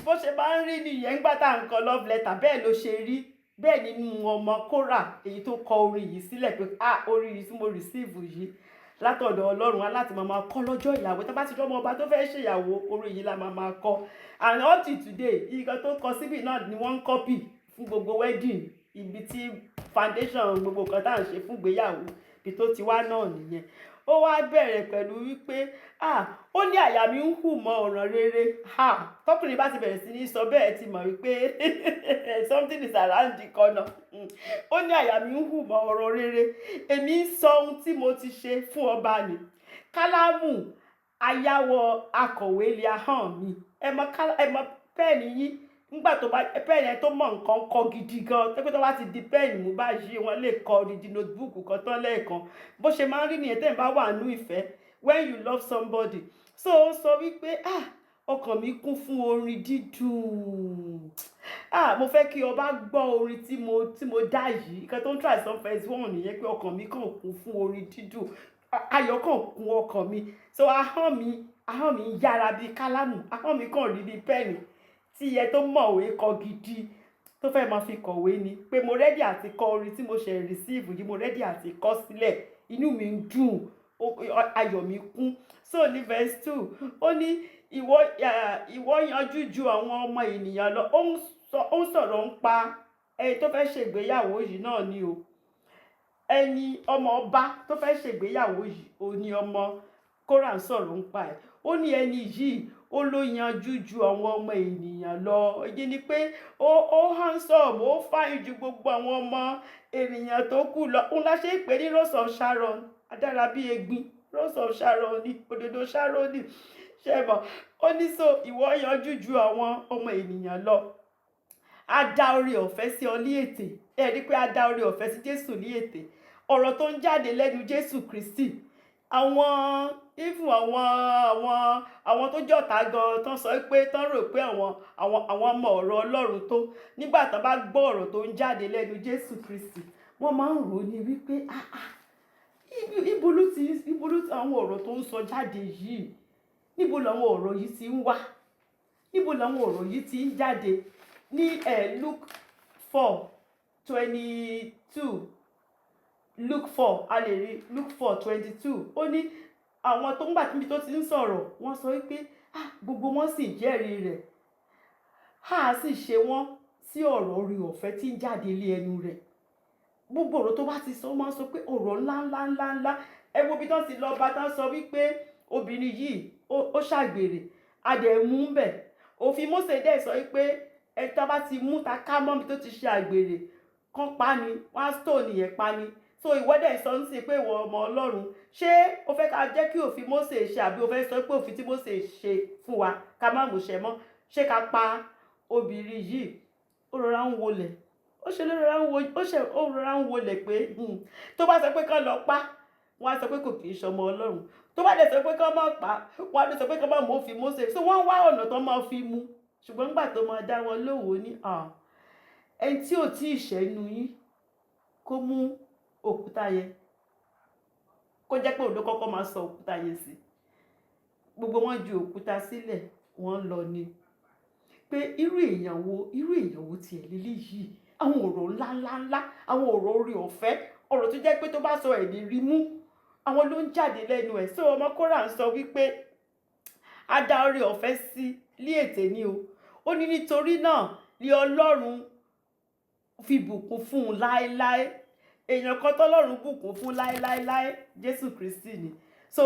bó ṣe máa ń rí nìyẹn nígbà tá à ń kọ love letter. Bẹ́ẹ̀ ló ṣe rí bẹ́ẹ̀ nínú ọmọ Kórà èyí tó kọ orin yìí sílẹ̀ pé, ah, orin yìí tí mo receive yìí látọ̀dọ̀ Ọlọ́run wá láti máa máa kọ́ lọ́jọ́ ìyàwó. Tó bá ti rọ́mọ ọba tó fẹ́ ṣèyàwó, orin yìí la máa máa kọ. And up to today, nǹkan tó kọ síbì náà ni wọ́n ń copy fún gbogbo wedding. Ibi tí foundation gbogbo nǹkan tá à ń ṣe fún ìgbéyàwó, ibi tó ti wá náà nìyẹn. Ó wá bẹ̀rẹ̀ pẹ̀lú wípé, ah, ó ní àyà mi ń hù mọ́ ọ̀ràn rere. Ah, tọkùnrin bá ti bẹ̀rẹ̀ sí ní sọ bẹ́ẹ̀, ti mọ̀ wípé something is around the corner. Ó ní àyà mi ń hù mọ́ ọ̀rọ̀ rere, èmi ń sọ ohun tí mo ti ṣe fún ọba ni. Kálámù ayáwó akọ̀wé lé ahọ́n mi. Ẹ mọ pen yín, nígbà tó bá pen yẹn tó mọ nǹkan kọ gidi gan, tó pé tó bá ti di pen mú báyìí, wọ́n lè kọ odidi notebook kan tán lẹ́ẹ̀kan. Bó ṣe máa ń rí nìyẹn tẹ́yìn bá wà nínú ìfẹ́, when you love somebody. So ó sọ wípé, ah, ọkàn mi kún fún orin dídùn. Ah, mo fẹ́ kí ọba gbọ́ orin tí mo dá yìí. Nǹkan tó ń try some verse 1 nìyẹn, pé ọkàn mi kàn kún fún orin dídùn, ayọ̀ kàn kún ọkàn mi. So ahọ́n mi yára bíi kálámù, ahọ́n mi kàn rí bíi pen tí iye tó mọ̀wé kọ gidi tó fẹ́ máa fi kọ̀wé ni, pé mo ready àti kọ orin tí mo ṣe receive yìí, mo ready àti kọ sílẹ̀. Inú mi ń dùn. Ayọ̀ mi kún. So ní verse 2, ó ní ìwọ yanjú ju àwọn ọmọ ènìyàn lọ. Ó ń sọ̀rọ̀ ń pa ẹni tó fẹ́ ṣègbéyàwó yìí náà ni o. Ẹni ọmọ ọba tó fẹ́ ṣègbéyàwó yìí, ó ní ọmọ Kórà ń sọ̀rọ̀ ń pa ẹ̀. Ó ní ẹni yìí, ó ló yanjú ju àwọn ọmọ ènìyàn lọ. Èyí ni pé ó handsome, ó fine ju gbogbo àwọn ọmọ ènìyàn tó kù lọ. Òun la ṣe ń pè ní Rose of Sharon, adára bí egbin. Rose of Sharon ní òdòdó Sharon ní ṣe mọ̀. Ó ní so ìwọ yanjú ju àwọn ọmọ ènìyàn lọ, a dá oore ọ̀fẹ́ sí ọ ní ètè. Ẹ rí i pé a dá oore ọ̀fẹ́ sí Jésù ní ètè. Ọ̀rọ̀ tó ń jáde lẹ́nu Jésù Kristi, àwọn even àwọn tó jọ̀tá gan tán sọ pé tán rò pé àwọn mọ ọ̀rọ̀ Ọlọ́run tó, nígbà tán bá gbọ́ ọ̀rọ̀ tó ń jáde lẹ́nu Jésù Kristi, wọ́n máa ń rò ó ní wípé, "Ah ah, ibo ló ti àwọn ọ̀rọ̀ tó ń sọ jáde yìí? Níbo làwọn ọ̀rọ̀ yìí ti ń wá? Níbo làwọn ọ̀rọ̀ yìí ti ń jáde?" Ní Luke 4:22, Luke 4, a lè rí Luke 4:22. Ó ní àwọn tó ń gbà níbi tó ti ń sọ̀rọ̀, wọ́n sọ wípé, "Ah," gbogbo wọn sì jẹ́rìí rẹ̀, a sì ṣe wọ́n sí ọ̀rọ̀ oore ọ̀fẹ́ tí ń jáde lé ẹnu rẹ̀. Gbogbo ọ̀rọ̀ tó bá ti sọ, ó máa ń sọ pé ọ̀rọ̀ ńlá ńlá ńlá ńlá. Ẹ wo bí tán ti lọ bá tán sọ wípé obìnrin yìí ó ṣàgbèrè, a dẹ̀ mú un bẹ̀. Òfin Mósè dẹ̀ sọ wípé ẹ tá bá ti mú ta ká mọ́ mi tó ti ṣe àgbèrè kán pa ni, wọ́n á stone yẹn pa ni. So ìwọ dẹ̀ sọ ń sìn pé ìwọ ọmọ Ọlọ́run, ṣé o fẹ́ ká jẹ́ kí òfin Mósè ṣe, àbí o fẹ́ sọ pé òfin tí Mósè ṣe fún wa, ká má mú ṣẹ mọ́? Ṣé ká pa obìnrin yìí? Ó rọra ń wọlẹ̀, ó ṣe ló rọra ń wo, ó ṣe ó rọra ń wọlẹ̀ pé tó bá sọ pé kán lọ pa, wọ́n á sọ pé kò kì í ṣọmọ Ọlọ́run. Tó bá dẹ̀ sọ pé kán má pa, wọ́n á sọ pé kán má mú òfin Mósè. So wọ́n wá ọ̀nà tó máa fi mú. Ṣùgbọ́n nígbà tó máa dá wọn lóhùn, ó ní, "Ẹni tí ò tí ì ṣẹ́nu yín, kó mú òkúta yẹn, kó jẹ́ pé òun ló kọ́kọ́ máa sọ òkúta yẹn sí." Gbogbo wọn ju òkúta sílẹ̀, wọ́n lọ ni. Pé irú èèyàn wo tiẹ̀ léléyìí? Àwọn ọ̀rọ̀ ńlá ńlá ńlá, àwọn ọ̀rọ̀ oore ọ̀fẹ́, ọ̀rọ̀ tó jẹ́ pé tó bá sọ ẹ̀ ní rí mú, àwọn ló ń jáde lẹ́nu ẹ̀. So ọmọ Kórà ń sọ wípé a dá oore ọ̀fẹ́ sí lé ètè ni o. Ó ní nítorí náà ni Ọlọ́run fi bùkún fún un láéláé. Èèyàn kan tọ́lọ́run bùkún fún láéláéláé, Jésù Kristi ni. So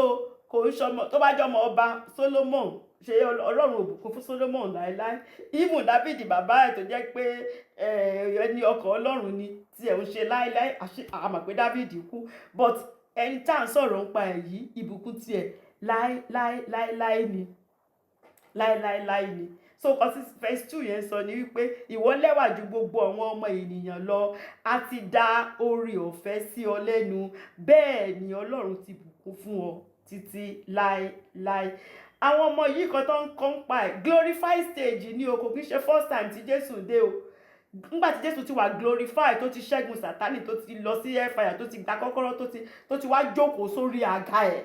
kò ń ṣọmọ tó bá jọmọ ọba Solomon, ṣe Ọlọ́run ò bùkún fún Solomon láéláé? Even Dáfídì bàbá ẹ̀ tó jẹ́ pé ẹni ọkàn Ọlọ́run ni, tí ẹ̀ ń ṣe láéláé, àmọ̀ pé Dáfídì kú, but ẹni tá à ń sọ̀rọ̀ nípa ẹ̀ yìí, ìbùkún tiẹ̀ láéláéláéláé ni, láéláéláé ni. So kan sí verse 2 yẹn sọ ni wípé ìwọ lẹ́wà ju gbogbo àwọn ọmọ ènìyàn lọ, a ti dá oore ọ̀fẹ́ sí ọ lẹ́nu, bẹ́ẹ̀ ni Ọlọ́run ti bùkún fún ọ títí láéláé. Àwọn ọmọ yìí kan tó ń kọ́ ń pa ẹ̀, glorify stage ni o. Kò kí ń ṣe first time tí Jésù dé o. Nígbà tí Jésù ti wà glorify, tó ti ṣẹ́gun Sátánì, tó ti lọ sí hellfire, tó ti gba kọ́kọ́rọ́, tó ti wá jókòó sórí àga ẹ̀,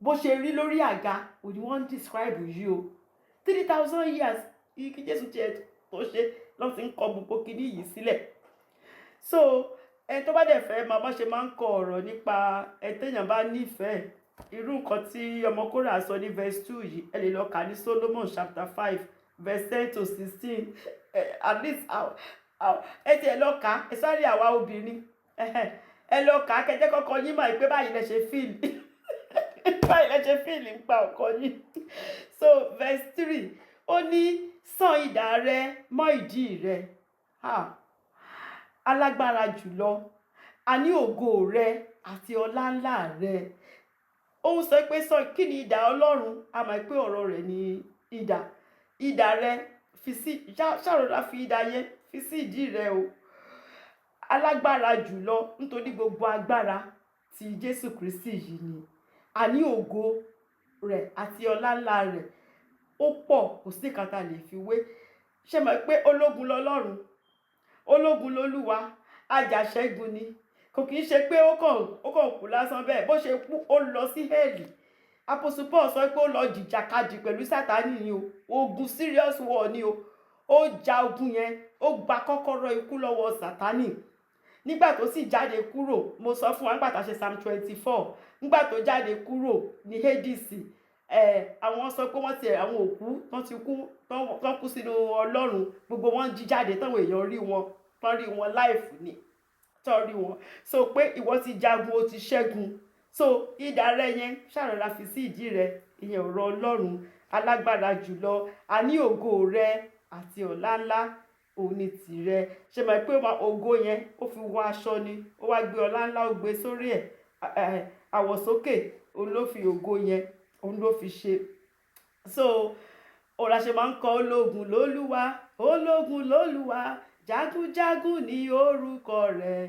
bó ṣe rí lórí àga òní wọ́n ń describe yìí o. 3,000 years kí Jésù tiẹ̀ tó ṣe lọ́n ti ń kọ gbogbo kinní yìí sílẹ̀. So ẹni tó bá dẹ̀ fẹ́ máa bá ṣe máa ń kọ ọ̀rọ̀ nípa ẹni téèyàn bá nífẹ̀ẹ́, irú nǹkan tí ọmọ Kórà sọ ní verse 2 yìí, ẹ lè lọ kà ní Solomon chapter 5 verse 10 to 16. At least ẹ tiẹ̀ lọ kà. Ẹ sáré, àwa obìnrin, ẹ lọ kà á, kẹjẹ kọ́kọ́ yín mọ̀ pé báyìí lẹ ṣe feel, báyìí lẹ ṣe feel nípa ọkọ yín. So verse 3, ó ní sàn idà rẹ mọ́ ìdí rẹ, alágbára jùlọ, àní ògo rẹ àti ọlá ńlá rẹ. Ó ń sọ pé sọ kí ni idà Ọlọ́run? A mọ̀ pé ọ̀rọ̀ rẹ̀ ní idà. Idà rẹ fi sí, ṣàròrà, fi idà yẹn fi sí ìdí rẹ o, alágbára jùlọ, nítorí gbogbo agbára ti Jésù Kristi yìí ni. Àní ògo rẹ̀ àti ọlá ńlá rẹ̀ ó pọ̀, kò sí nǹkan tá a lè fi wé. Ṣé mọ̀ pé ológun lọ́lọ́run, ológun lolúwa, ajàṣẹ́gun ni. Kò kì í ṣe pé ó kàn kú lásán bẹ́ẹ̀. Bó ṣe kú, ó lọ sí hell. Apostle Paul sọ pé ó lọ jìjàkadì pẹ̀lú Sátánì ni o. Ogun, serious war ni o. Ó ja ogun yẹn, ó gba kọ́kọ́rọ́ ikú lọ́wọ́ Sátánì. Nígbà tó sì jáde kúrò, mo sọ fún wa nígbà tá a ṣe Psalm 24, nígbà tó jáde kúrò ní Hades, ẹ àwọn sọ pé wọ́n ti àwọn òkú tán ti kú, tán kú sínú Ọlọ́run, gbogbo wọn jí jáde, táwọn èèyàn rí wọn, tán rí wọn live ni, tán rí wọn. So pé ìwọ ti jagun, o ti ṣẹ́gun. So idà rẹ yẹn, ṣàrọ̀ra fi sí ìdí rẹ, ìyẹn ọ̀rọ̀ Ọlọ́run alágbára jùlọ. Àní ògo rẹ àti ọ̀la ńlá òun ni tìrẹ. Ṣe mọ̀ pé ògo yẹn, ó fi wọ aṣọ ni, ó wá gbé ọlá ńlá, ó gbé sórí ẹ̀, àwọ̀sókè òun ló fi ògo yẹn, òun ló fi ṣe. So òun la ṣe máa ń kọ ológun lólúwa, ológun lólúwa, jagunjagun ní orúkọ rẹ̀,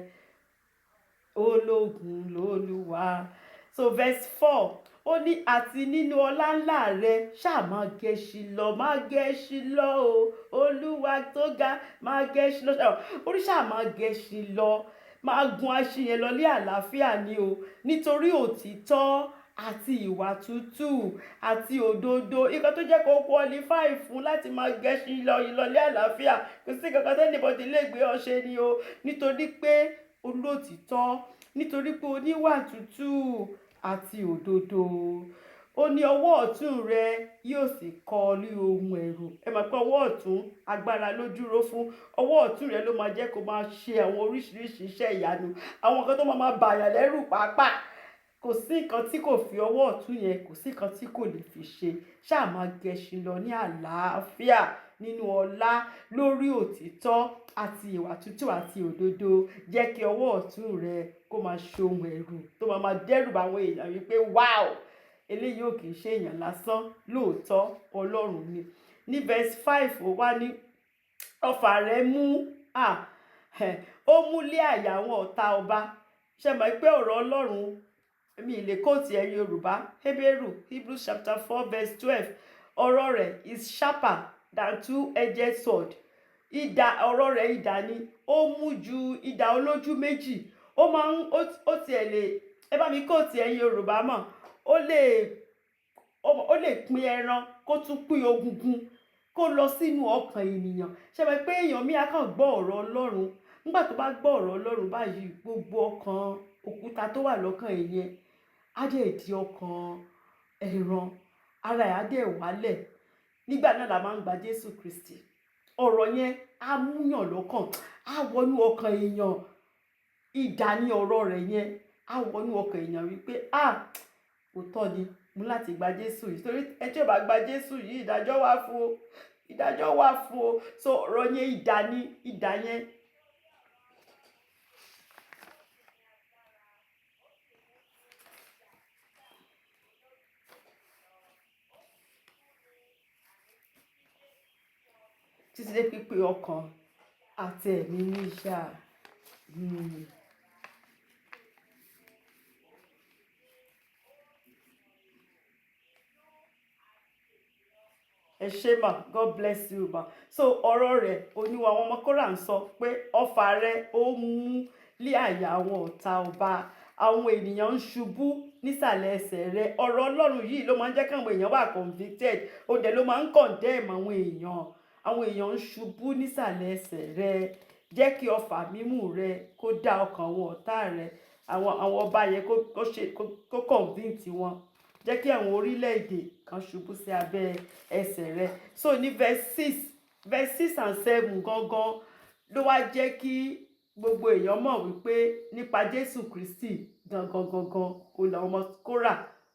ológun lólúwa. So verse 4, ó ní àti nínú ọlá ńlá rẹ, ṣáà máa gẹṣin lọ, máa gẹṣin lọ o, Olúwa tó ga, máa gẹṣin lọ. Orí ṣáà máa gẹṣin lọ, máa gun aṣin yẹn lọ ní àlàáfíà ni o, nítorí òtítọ́ àti ìwà tútù àti òdodo. Nǹkan tó jẹ́ kó qualify fún láti máa gẹṣin lọ ìlọlé àlàáfíà, kò sí kankan tí anybody lè gbé ọ ṣe ni o, nítorí pé olóòtítọ́, nítorí pé oníwà tútù àti òdodo. Ó ní ọwọ́ ọ̀tún rẹ yóò sì kọ́ ọ ní ohun ẹ̀rù. Ẹ mọ̀ pé ọwọ́ ọ̀tún, agbára ló dúró fún. Ọwọ́ ọ̀tún rẹ ló máa jẹ́ kó máa ṣe àwọn oríṣiríṣi iṣẹ́ ìyanu, àwọn nǹkan tó máa bàyàn lẹ́rù pàápàá. Kò sí nǹkan tí kò fi ọwọ́ ọ̀tún yẹn, kò sí nǹkan tí kò lè fi ṣe. Ṣáà máa gẹṣin lọ ní àlàáfíà nínú ọlá, lórí òtítọ́ àti ìwà tútù àti òdodo. Jẹ́ kí ọwọ́ ọ̀tún rẹ kó máa ṣe ohun ẹ̀rù tó máa dẹ́rù bá àwọn èèyàn wípé wow, eléyìí ò kì í ṣe èèyàn lásán, lóòótọ́ Ọlọ́run ni. Ní verse 5, ó wá ní ọfà rẹ̀ mú, ó mú lé àyà àwọn ọ̀tá ọba. Ṣe mọ̀ pé ọ̀rọ̀ Ọlọ́run mi lè quote ẹ̀ Yorùbá, Hebrews chapter 4 verse 12, ọ̀rọ̀ rẹ̀ is sharper than two-edged sword. Idà, ọ̀rọ̀ rẹ̀ idà ni, ó mú ju idà olójú méjì. Ó máa ń ó tiẹ̀ lè, ẹ bá mi quote ẹ̀ Yorùbá mọ̀, ó lè pín ẹran, kó tún pín ogungun, kó lọ sínú ọkàn ènìyàn. Ṣe mọ̀ pé èèyàn mi á kàn gbọ́ ọ̀rọ̀ Ọlọ́run, nígbà tó bá gbọ́ ọ̀rọ̀ Ọlọ́run báyìí, gbogbo ọkàn òkúta tó wà lọ́kàn èèyàn á dẹ̀ di ọkàn ẹran, ara ẹ̀ á dẹ̀ wálẹ̀. Nígbà náà la máa ń gba Jésù Kristi. Ọ̀rọ̀ yẹn á múyàn lọ́kàn, á wọnú ọkàn èèyàn. Idà ní ọ̀rọ̀ rẹ̀ yẹn, á wọnú ọkàn èèyàn wípé ah, òótọ́ ni, mo láti gba Jésù yìí, torí ẹ tí ò bá gba Jésù yìí, ìdájọ́ wà fún o, ìdájọ́ wà fún o. So ọ̀rọ̀ yẹn idà ní, idà yẹn. Títí dé pípé ọkàn àti ẹ̀mí níyà. Ẹ ṣé mà, God bless you ma. So ọ̀rọ̀ rẹ̀ oníwà, àwọn ọmọ Kórà ń sọ pé ọfà rẹ̀ ó mú lé àyà àwọn ọ̀tá ọba, àwọn ènìyàn ń ṣubú nísàlẹ̀ ẹsẹ̀ rẹ̀. Ọ̀rọ̀ Ọlọ́run yìí ló máa ń jẹ́ káwọn èèyàn wà convicted, ó dẹ̀ ló máa ń condemn àwọn èèyàn. Àwọn èèyàn ń ṣubú nísàlẹ̀ ẹsẹ̀ rẹ̀. Jẹ́ kí ọfà mímú rẹ kó dá ọkàn àwọn ọ̀tá rẹ, àwọn ọba yẹn, kó ṣe kó convict wọn. Jẹ́ kí àwọn orílẹ̀-èdè kan ṣubú sí abẹ́ ẹsẹ̀ rẹ. So ní verse 6, verse 6 and 7 gangan ló wá jẹ́ kí gbogbo èèyàn mọ̀ wípé nípa Jésù Kristi gangan gangan òun làwọn ọmọ Kórà,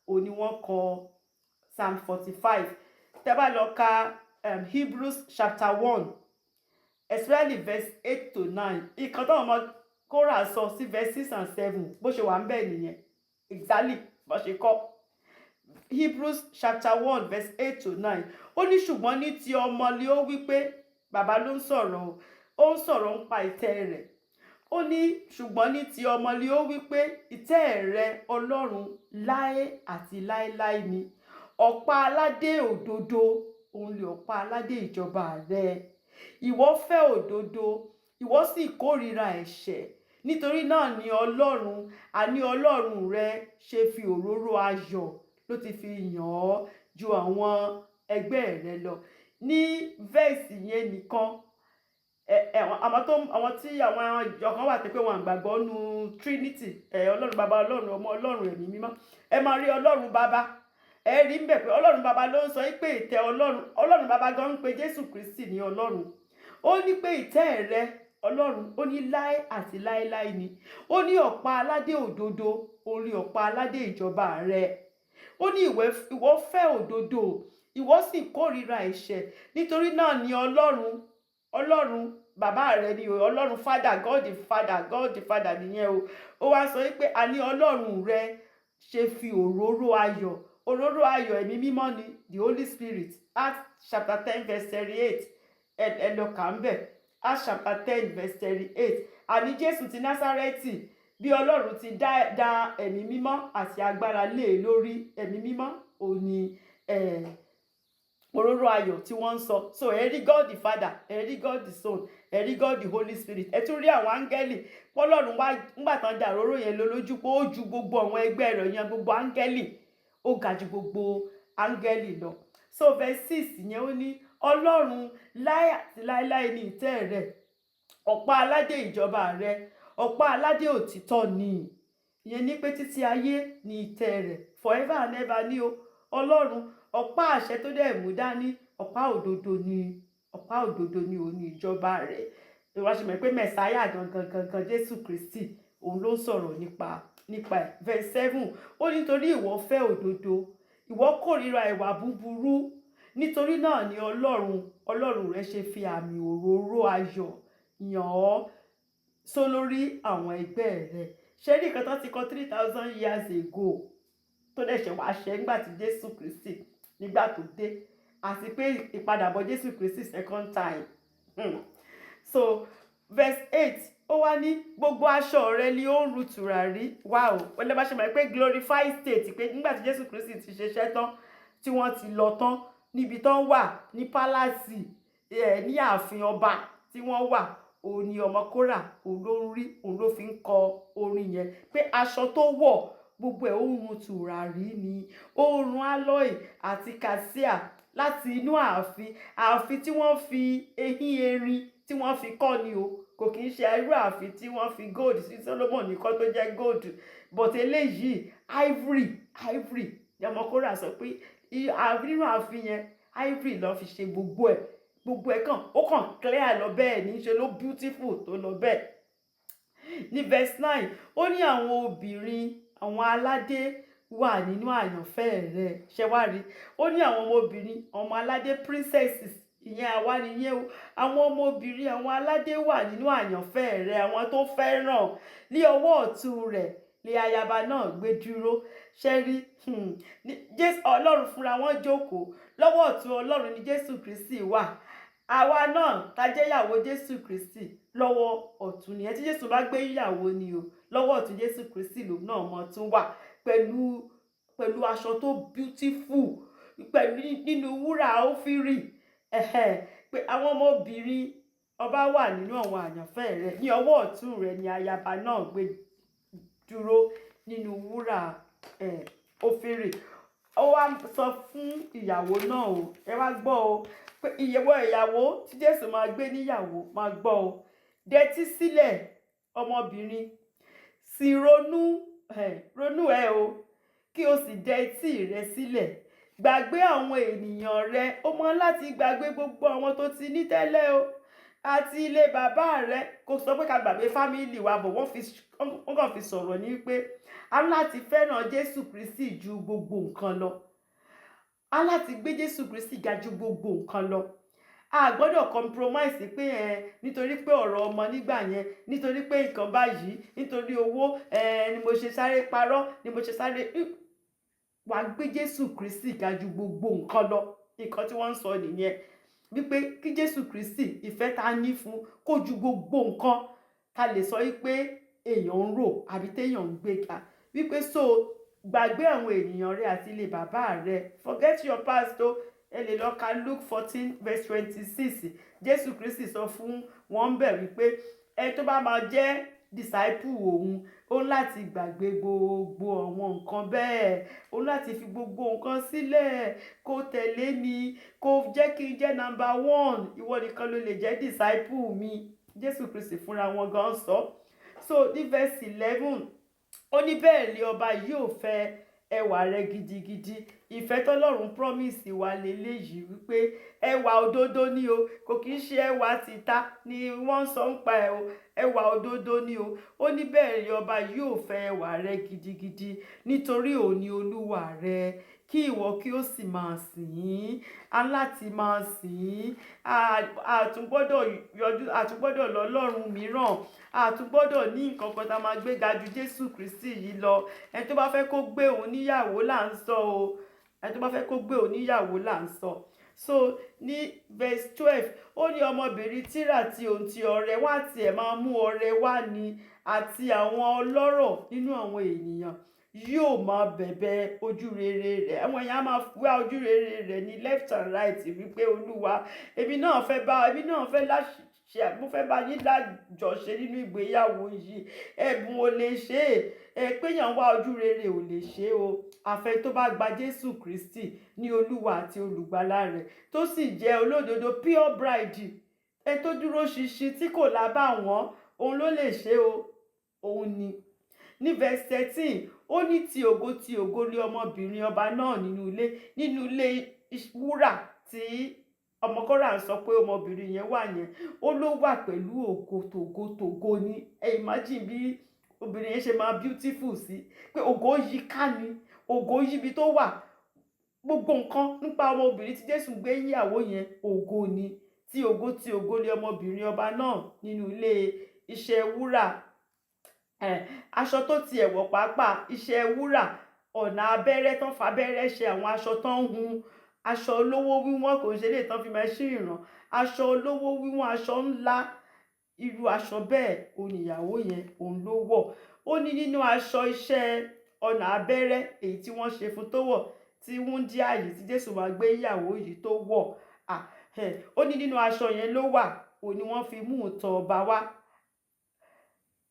òun ni wọ́n kọ Psalm 45. Tẹ́ bá lọ ka Hebrews chapter 1, especially verse 8 to 9, ìkan táwọn ọmọ Kórà sọ sí verse 6 and 7, bó ṣe wà ń bẹ̀ nìyẹn, exactly bó ṣe kọ́. Hebrews chapter 1 verse 8 to 9, ó ní ṣùgbọ́n ní ti ọmọ ni ó wí pé, bàbá ló ń sọ̀rọ̀ o, ó ń sọ̀rọ̀ ń pa ìtẹ́ rẹ̀. Ó ní ṣùgbọ́n ní ti ọmọ ni ó wí pé, ìtẹ́ rẹ, Ọlọ́run, láé àti láéláé ni, ọ̀pá aládé òdodo òun lè ọ̀pá aládé ìjọba rẹ. Ìwọ fẹ́ òdodo, ìwọ sì kórìíra ẹ̀ṣẹ̀. Nítorí náà ni Ọlọ́run, àní Ọlọ́run rẹ, ṣe fi òróró ayọ̀ ló ti fi yàn ọ́ ju àwọn ẹgbẹ́ rẹ lọ. Ní verse yẹn nìkan. Ẹ ẹ àwọn tó àwọn tí àwọn ìjọ kan wà tó pé wọn gbàgbọ́ nínú Trinity, Ọlọ́run Bàbá, Ọlọ́run Ọmọ, Ọlọ́run Ẹ̀mí Mímọ́. Ẹ máa rí Ọlọ́run Bàbá, ẹ rí ń bẹ̀ pé Ọlọ́run Bàbá ló ń sọ pé ìtẹ́ Ọlọ́run. Ọlọ́run Bàbá gan ń pe Jésù Kristi ní Ọlọ́run. Ó ní pé ìtẹ́ rẹ, Ọlọ́run, ó ní láé àti láéláé ni. Ó ní ọ̀pá aládé òdodo orí ọ̀pá aládé ìjọba rẹ. Ó ní ìwọ fẹ́ òdodo, ìwọ sì kórìíra ẹ̀ṣẹ̀. Nítorí náà ni Ọlọ́run, Ọlọ́run Bàbá rẹ ni o, Ọlọ́run Father, God the Father, God the Father nìyẹn o. Ó wá sọ pé àní Ọlọ́run rẹ ṣe fi òróró ayọ̀. Òróró ayọ̀, Ẹ̀mí Mímọ́ ni, the Holy Spirit. Acts chapter 10 verse 38, ẹ lọ kà ń bẹ̀. Acts chapter 10 verse 38. Àní Jésù ti Násárẹ́tì, bí Ọlọ́run ti dá Ẹ̀mí Mímọ́ àti agbára lé e lórí. Ẹ̀mí Mímọ́ ò ní òróró ayọ̀ tí wọ́n ń sọ. So ẹ rí God the Father, ẹ rí God the Son, ẹ rí God the Holy Spirit, ẹ tún rí àwọn áńgẹ́lì. Pọ́lọ́run wá ńgbà tán da òróró yẹn lé lójú, pé ó ju gbogbo àwọn ẹgbẹ́ rẹ̀ yẹn, gbogbo áńgẹ́lì, ó ga ju gbogbo áńgẹ́lì lọ. So verse 6 yẹn, ó ní Ọlọ́run, láé àti láéláé ní ìtẹ́ rẹ̀, ọ̀pá aládé ìjọba rẹ̀, ọ̀pá aládé òtítọ́ ni. Ìyẹn ní pé títí ayé ní ìtẹ́ rẹ̀, forever and ever ní o. Ọlọ́run, ọ̀pá àṣẹ tó dẹ̀ mú dání, ọ̀pá òdodo ni, ọ̀pá òdodo ni òun ní ìjọba rẹ̀. Ìwà ṣe mọ̀ pé Mẹ̀sáyà gangan gangan, Jésù Kristi, òun ló ń sọ̀rọ̀ nípa ẹ̀. Verse 7, ó nítorí ìwọ fẹ́ òdodo, ìwọ kórìíra ìwà búburú, nítorí náà ni Ọlọ́run, Ọlọ́run rẹ ṣe fi àmì òróró ayọ̀ yàn ọ́ sólórí àwọn ẹgbẹ́ rẹ̀. Ṣé rí nǹkan tó ti kọ 3,000 years ago tó dẹ̀ ṣẹ̀ wá ṣẹ nígbà tí Jésù Kristi, nígbà tó dé, àti pé ìpadàbọ̀ Jésù Kristi second time. So verse 8, ó wá ní gbogbo aṣọ rẹ ni ó ń ru tùràrí. Wow! Ó lè bá ṣe mọ̀ pé glorified state, pé nígbà tí Jésù Kristi ti ṣiṣẹ́ tán, tí wọ́n ti lọ tán níbi tán wà ní palace ẹ̀, ní ààfin ọba tí wọ́n wà, òun ni ọmọ Kórà, òun ló ń rí, òun ló fi ń kọ orin yẹn pé aṣọ tó wọ̀, gbogbo ẹ̀ ó ń run tùràrí ni, ó ń run aloe àti cassia láti inú ààfin, ààfin tí wọ́n fi eyín erin tí wọ́n fi kọ́ ni o. Kò kì í ṣe irú ààfin tí wọ́n fi gold sí, Solomon nìkan tó jẹ́ gold, but eléyìí ivory, ivory ni ọmọ Kórà sọ pé nínú ààfin yẹn, ivory ló fi ṣe gbogbo ẹ̀. Gbogbo ẹ̀ kàn, ó kàn clear lọ bẹ́ẹ̀ ní ṣe ló beautiful tó lọ bẹ́ẹ̀. Ní verse 9, ó ní àwọn obìnrin àwọn aládé wà nínú àyànfẹ́ rẹ̀. Ṣe wá rí? Ó ní àwọn ọmọbìnrin ọmọ aládé, princesses, ìyẹn àwa nìyẹn o. Àwọn ọmọbìnrin àwọn aládé wà nínú àyànfẹ́ rẹ̀, àwọn tó fẹ́ràn. Ní ọwọ́ ọ̀tún rẹ̀ lé ayaba náà gbé dúró. Ṣe rí? Jésù, Ọlọ́run fúnra wọn jókòó lọ́wọ́ ọ̀tún Ọlọ́run ní Jésù Kristi wà. Àwa náà tá jẹ́ ìyàwó Jésù Kristi, lọ́wọ́ ọ̀tún nìyẹn. Tí Jésù bá gbé ìyàwó ni o, lọ́wọ́ ọ̀tún Jésù Kristi lòun náà mọ̀ tún wà pẹ̀lú aṣọ tó beautiful, pẹ̀lú nínú wúrà ófírì. Pé àwọn ọmọbìnrin ọba wà nínú àwọn àyànfẹ́ rẹ̀, ní ọwọ́ ọ̀tún rẹ̀ ni ayaba náà gbé dúró nínú wúrà ófírì. Ó wá sọ fún ìyàwó náà o, ẹ wá gbọ́ o, pé ìyẹ̀wò ìyàwó tí Jésù máa gbé níyàwó, máa gbọ́ o. Dẹ́tí sílẹ̀, ọmọbìnrin, sì ronú, ronú ẹ o, kí o sì dẹ etí rẹ sílẹ̀. Gbàgbé àwọn ènìyàn rẹ. Ó mọ láti gbàgbé gbogbo àwọn tó ti ní tẹ́lẹ̀ o, àti ilé bàbá rẹ. Kò sọ pé ká gbàgbé family wa bọ̀. Wọ́n kàn fi sọ̀rọ̀ ní pé a ní láti fẹ́ràn Jésù Kristi ju gbogbo nǹkan lọ, a ní láti gbé Jésù Kristi ga ju gbogbo nǹkan lọ. A gbọ́dọ̀ compromise pé ẹ nítorí pé ọ̀rọ̀ ọmọ nígbà yẹn, nítorí pé nǹkan báyìí, nítorí owó ẹ ni mo ṣe sáré parọ́, ni mo ṣe sáré. Wàá gbé Jésù Kristi ga ju gbogbo nǹkan lọ. Nǹkan tí wọ́n ń sọ nìyẹn, wípé kí Jésù Kristi, ìfẹ́ ta ní fún kó ju gbogbo nǹkan ta lè sọ wípé èèyàn ń rò àbí téèyàn ń gbé ga. Wípé so gbàgbé àwọn ènìyàn rẹ àti ilé bàbá rẹ, forget your past o. Ẹ lè lọ ka Luke 14 verse 26. Jésù Kristi sọ fún wọn bẹ̀ wípé ẹ tó bá máa jẹ́ disciple òun, ó ní láti gbàgbé gbogbo àwọn nǹkan bẹ́ẹ̀, ó ní láti fi gbogbo nǹkan sílẹ̀ kó tẹ̀lé mi, kó jẹ́ kí n jẹ́ number one. Ìwọ nìkan ló lè jẹ́ disciple mi. Jésù Kristi fúnra wọn gan sọ. So ní verse 11, ó ní bẹ́ẹ̀ ni ọba yóò fẹ́ ẹwà rẹ gidigidi. Ìfẹ́ tọ́lọ́run promise wa leléyìí, wípé ẹwà òdodo ni o, kò kì í ṣe ẹwà tìta ni wọ́n ń sọ ń pa ẹ̀ o, ẹwà òdodo ni o. Ó ní bẹ́ẹ̀ ni ọba yóò fẹ́ ẹwà rẹ gidigidi, nítorí òun ni olúwa rẹ, kí ìwọ kí ó sì máa sìn ín. A láti máa sìn ín. A tún gbọ́dọ̀ yọjú, a tún gbọ́dọ̀ lọ lọ́run mìíràn, a tún gbọ́dọ̀ ní nǹkan kan tá a máa gbé ga ju Jésù Kristi yìí lọ. Ẹni tó bá fẹ́ kó gbé òun níyàwó là ń sọ o. Ẹni tó bá fẹ́ kó gbé òun níyàwó là ń sọ. So ní verse 12, ó ní ọmọbìnrin Tírà tí òun ti ọrẹ wá tiẹ̀ máa mú ọrẹ wá ni, àti àwọn ọlọ́rọ̀ nínú àwọn ènìyàn yóò máa bẹ̀bẹ̀ ojú rere rẹ̀. Àwọn èèyàn á máa wá ojú rere rẹ̀ ní left and right, wípé, "Olúwa, èmi náà fẹ́ bá, èmi náà fẹ́ láṣẹ, mo fẹ́ bá yín lájọṣe nínú ìgbéyàwó yìí." Ẹ̀bùn ò lè ṣe é, ẹ péyàn wá ojú rere ò lè ṣe é o. Àfẹ́ tó bá gba Jésù Kristi ní Olúwa àti Olùgbàlà rẹ̀, tó sì jẹ́ olódodo, pure bride, ẹ tó dúró ṣinṣin tí kò lábàwọ́n, òun ló lè ṣe o. Òun ni. Ní verse 13, ó ní ti ògo ti ògo lé ọmọbìnrin ọba náà nínú ilé wúrà tí ọmọkọ́ra ń sọ pé ọmọbìnrin yẹn wà yẹn. Ó ló wà pẹ̀lú ògo tògo tògo ní. Ẹ imagine bí obìnrin yẹn ṣe máa beautiful sí, pé ògo yí ká ni, ògo yíbi tó wà. Gbogbo nǹkan nípa ọmọbìnrin tí Jésù gbé yíyàwó yẹn, ògo ni. Tí ògo tí ògo lé ọmọbìnrin ọba náà nínú ilé iṣẹ́ wúrà. Aṣọ tó tiẹ̀ wọ̀ pàápàá, iṣẹ́ wúrà, ọ̀nà abẹ́rẹ́ tán fabẹ́rẹ́ ṣe, àwọn aṣọ tán ń hun, aṣọ olówó wíwọ́n, kò ń ṣe lè tán fi machine rán, aṣọ olówó wíwọ́n, aṣọ ńlá, irú aṣọ bẹ́ẹ̀ òun ìyàwó yẹn òun ló wọ̀. Ó ní nínú aṣọ iṣẹ́ ọ̀nà abẹ́rẹ́ èyí tí wọ́n ṣe fún tó wọ̀, tí wúńdíá yìí tí Jésù máa gbé ìyàwó yìí tó wọ̀, ó ní nínú aṣọ yẹn ló wà, òun ni wọ́n fi mú ìtọ̀ ọba wá.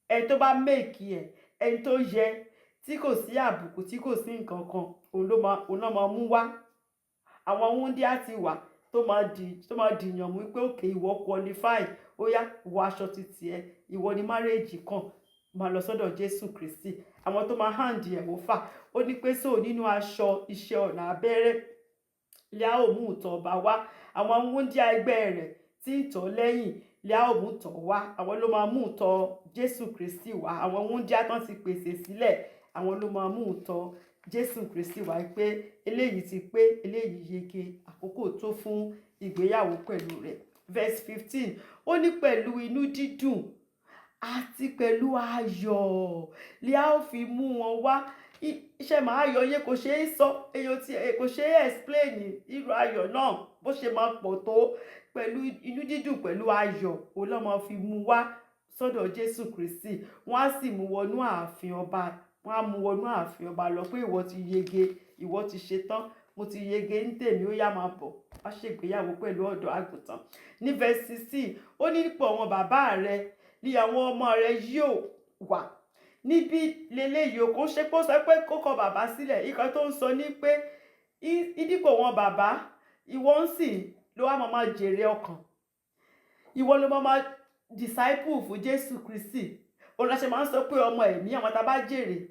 Ẹni tó bá make ẹ̀, ẹni tó yẹ, tí kò sí àbùkù, tí kò sí nǹkan kan, òun ló máa, òun náà máa mú wá. Àwọn wúńdíá ti wà tó máa dìyàn mú pé, "Okay, ìwọ qualify, ó yá, wọ aṣọ titi ẹ, ìwọ ni marriage kan máa lọ sọ́dọ̀ Jésù Kristi." Àwọn tó máa hand ẹ̀ over. Ó ní pé so nínú aṣọ iṣẹ́ ọ̀nà abẹ́rẹ́ lẹ́ a ó mú ìtọ̀ ọba wá. Àwọn wúńdíá ẹgbẹ́ rẹ̀ tí ń tọ̀ lẹ́yìn lẹ́ a ó mú tọ̀ wá. Àwọn ló máa mú ìtọ̀ Jésù Kristi wá. Àwọn wúńdíá tán ti pèsè sílẹ̀, àwọn ló máa mú ìtọ̀ Jésù Kristi wá pé eléyìí ti pé, eléyìí yege, àkókò tó fún ìgbéyàwó pẹ̀lú rẹ̀. Verse 15, ó ní pẹ̀lú inú dídùn àti pẹ̀lú ayọ̀ lè a ó fi mú wọn wá. Iṣẹ́ màá yọ yẹn kò ṣeé sọ, èèyàn tí kò ṣeé explain irú ayọ̀ náà bó ṣe máa pọ̀ tó. Pẹ̀lú inú dídùn, pẹ̀lú ayọ̀, òun ló máa fi mú wá sọ́dọ̀ Jésù Kristi. Wọ́n á sì mú wọnú ààfin ọba, wọ́n á mú wọnú ààfin ọba lọ pé ìwọ ti yege, ìwọ ti ṣetán, mo ti yege ń tèmi, ó yá, máa bọ̀ wá ṣègbéyàwó pẹ̀lú ọ̀dọ́ àgùntàn. Ní verse 16, ó ní nípò àwọn bàbá rẹ ní àwọn ọmọ rẹ yóò wà. Níbí leléyìí o, kò ṣe pé ó sọ pé kó kọ bàbá sílẹ̀. Ìkan tó ń sọ ní pé ìdípò wọn bàbá, ìwọ ń sìn ló wá máa máa jèrè ọkàn, ìwọ ló máa máa disciple fún Jésù Kristi. Òun la ṣe máa ń sọ pé ọmọ ẹ̀mí, àwọn tá a bá jèrè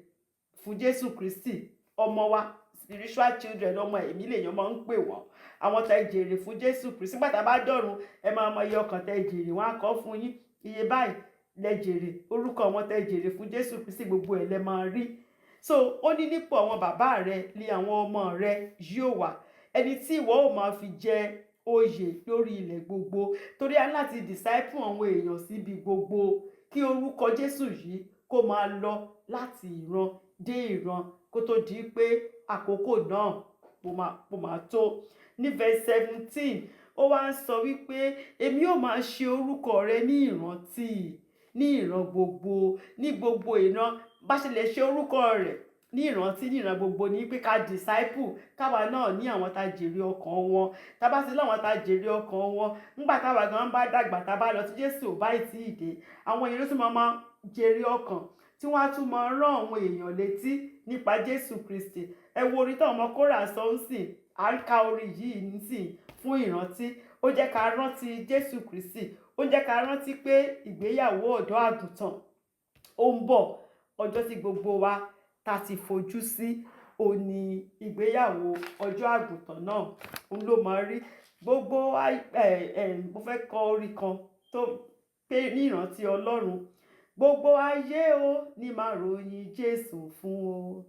fún Jésù Kristi, ọmọ wa, spiritual children, ọmọ ẹ̀mí lèèyàn máa ń pè wọ́n. Àwọn tẹ́ jèrè fún Jésù Kristi, nígbà tá a bá dọ̀run, ẹ máa mọ iye ọkàn tẹ́ jèrè, wọ́n á kọ fún yín, iye báyìí lẹ jèrè, orúkọ àwọn tẹ́ jèrè fún Jésù Kristi, gbogbo ẹ̀ lẹ máa rí. So ó ní nípò àwọn bàbá rẹ ni àwọn ọmọ rẹ yóò wà, ẹni tí ìwọ ò máa fi jẹ oyè lórí ilẹ̀ gbogbo. Torí a ní láti disciple àwọn èèyàn síbi gbogbo, kí orúkọ Jésù yìí kó máa lọ láti ìran dé ìran, kó tó di pé àkókò náà kó máa tó. Ní verse 17, ó wá ń sọ wípé èmi ó máa ṣe orúkọ rẹ ní ìrántí ní ìran gbogbo, ní gbogbo ìran. Bá ṣe lè ṣe orúkọ rẹ̀ ní ìrántí ní ìran gbogbo, òun ni pé a máa Ní ìrántí ní ìran gbogbo ní pé ká disciple, káwa náà ní àwọn tá jèrè ọkàn wọn. Tá bá ti láwọn tá jèrè ọkàn wọn, nígbà táwa gan bá dàgbà, tá bá lọ, tí Jésù ò bá ì tí ì dé, àwọn èèyàn ló tún máa jèrè ọkàn, tí wọ́n á tún máa rán àwọn èèyàn létí nípa Jésù Kristi. Ẹ wo orin táwọn ọmọ Kórà sọ ń sìn. À ń ka orin yìí nísìn fún ìrántí. Ó jẹ́ ká rántí Jésù Kristi, ó jẹ́ ká rántí pé ìgbéyàwó ọ̀dọ́ àgùntàn ó ń bọ̀. Ọjọ́ tí gbogbo wa ta ti fojú sí ó ní ìgbéyàwó ọjọ́ àgùntàn náà, òun ló máa rí gbogbo. Ẹ ẹ, mo fẹ́ kọ orin kan tó pé ní ìrántí Ọlọ́run. Gbogbo ayé o ní máa ròyìn Jésù fún o.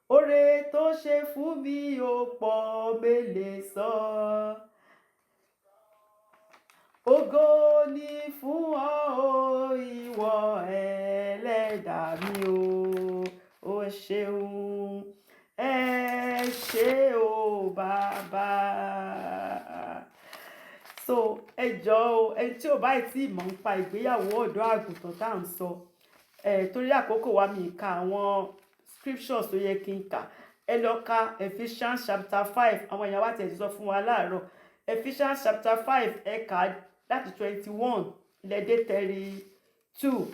Oore tó ṣe fún mi ò pọ̀, mélèé sọ. Ògo ni fún ọ o, ìwọ ẹlẹ́dàá mi o. O ṣeun, ẹ ṣé o, bàbá. So ẹ jọ̀ọ́ o, ẹni tí ò bá tí ì mọ̀ nípa ìgbéyàwó ọ̀dọ́ àgùntàn tá à ń sọ ẹ, torí àkókò wa, mi ka àwọn scriptures tó yẹ kí n kà. Ẹ lọ ka Ephesians chapter 5. Àwọn èèyàn wa tiẹ̀ ti sọ fún wa láàárọ̀. Ephesians chapter 5, ẹ kà á láti 21 lẹ́dẹ́ 32,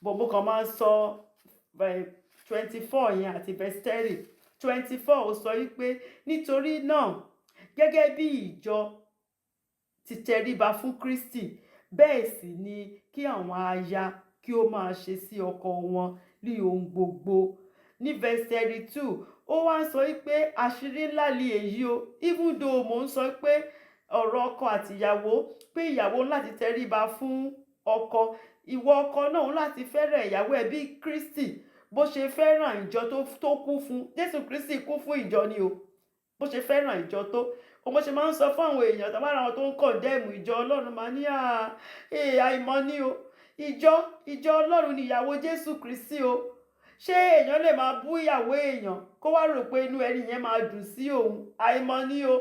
but mo kàn máa ń sọ 24 yẹn àti verse 30. 24, ó sọ wípé, nítorí náà, gẹ́gẹ́ bí ìjọ ti tẹríba fún Kristi, bẹ́ẹ̀ sì ni kí àwọn aya kí ó máa ṣe sí ọkọ wọn ní ohun gbogbo. Ní verse 32, ó wá ń sọ wípé àṣírí ńlá ni èyí o. Even though mò ń sọ pé ọ̀rọ̀ ọkọ àti ìyàwó, pé ìyàwó láti tẹríba fún ọkọ, ìwọ ọkọ náà ń láti fẹ́ràn ìyàwó ẹ̀ bí Kristi bó ṣe fẹ́ràn ìjọ tó kú fún. Jésù Kristi kú fún ìjọ ni o. Bó ṣe fẹ́ràn ìjọ tó o, bó ṣe máa ń sọ fún àwọn èèyàn tó bá ra àwọn tó ń condemn ìjọ Ọlọ́run, máa ní àìmọ̀ ni o. Ìjọ Ọlọ́run ni ìyàwó Jésù Kristi o. Ṣé èèyàn lè máa bú ìyàwó èèyàn kó wá rò pé inú ẹni yẹn máa dùn sí òun? Àìmọ̀ ni o.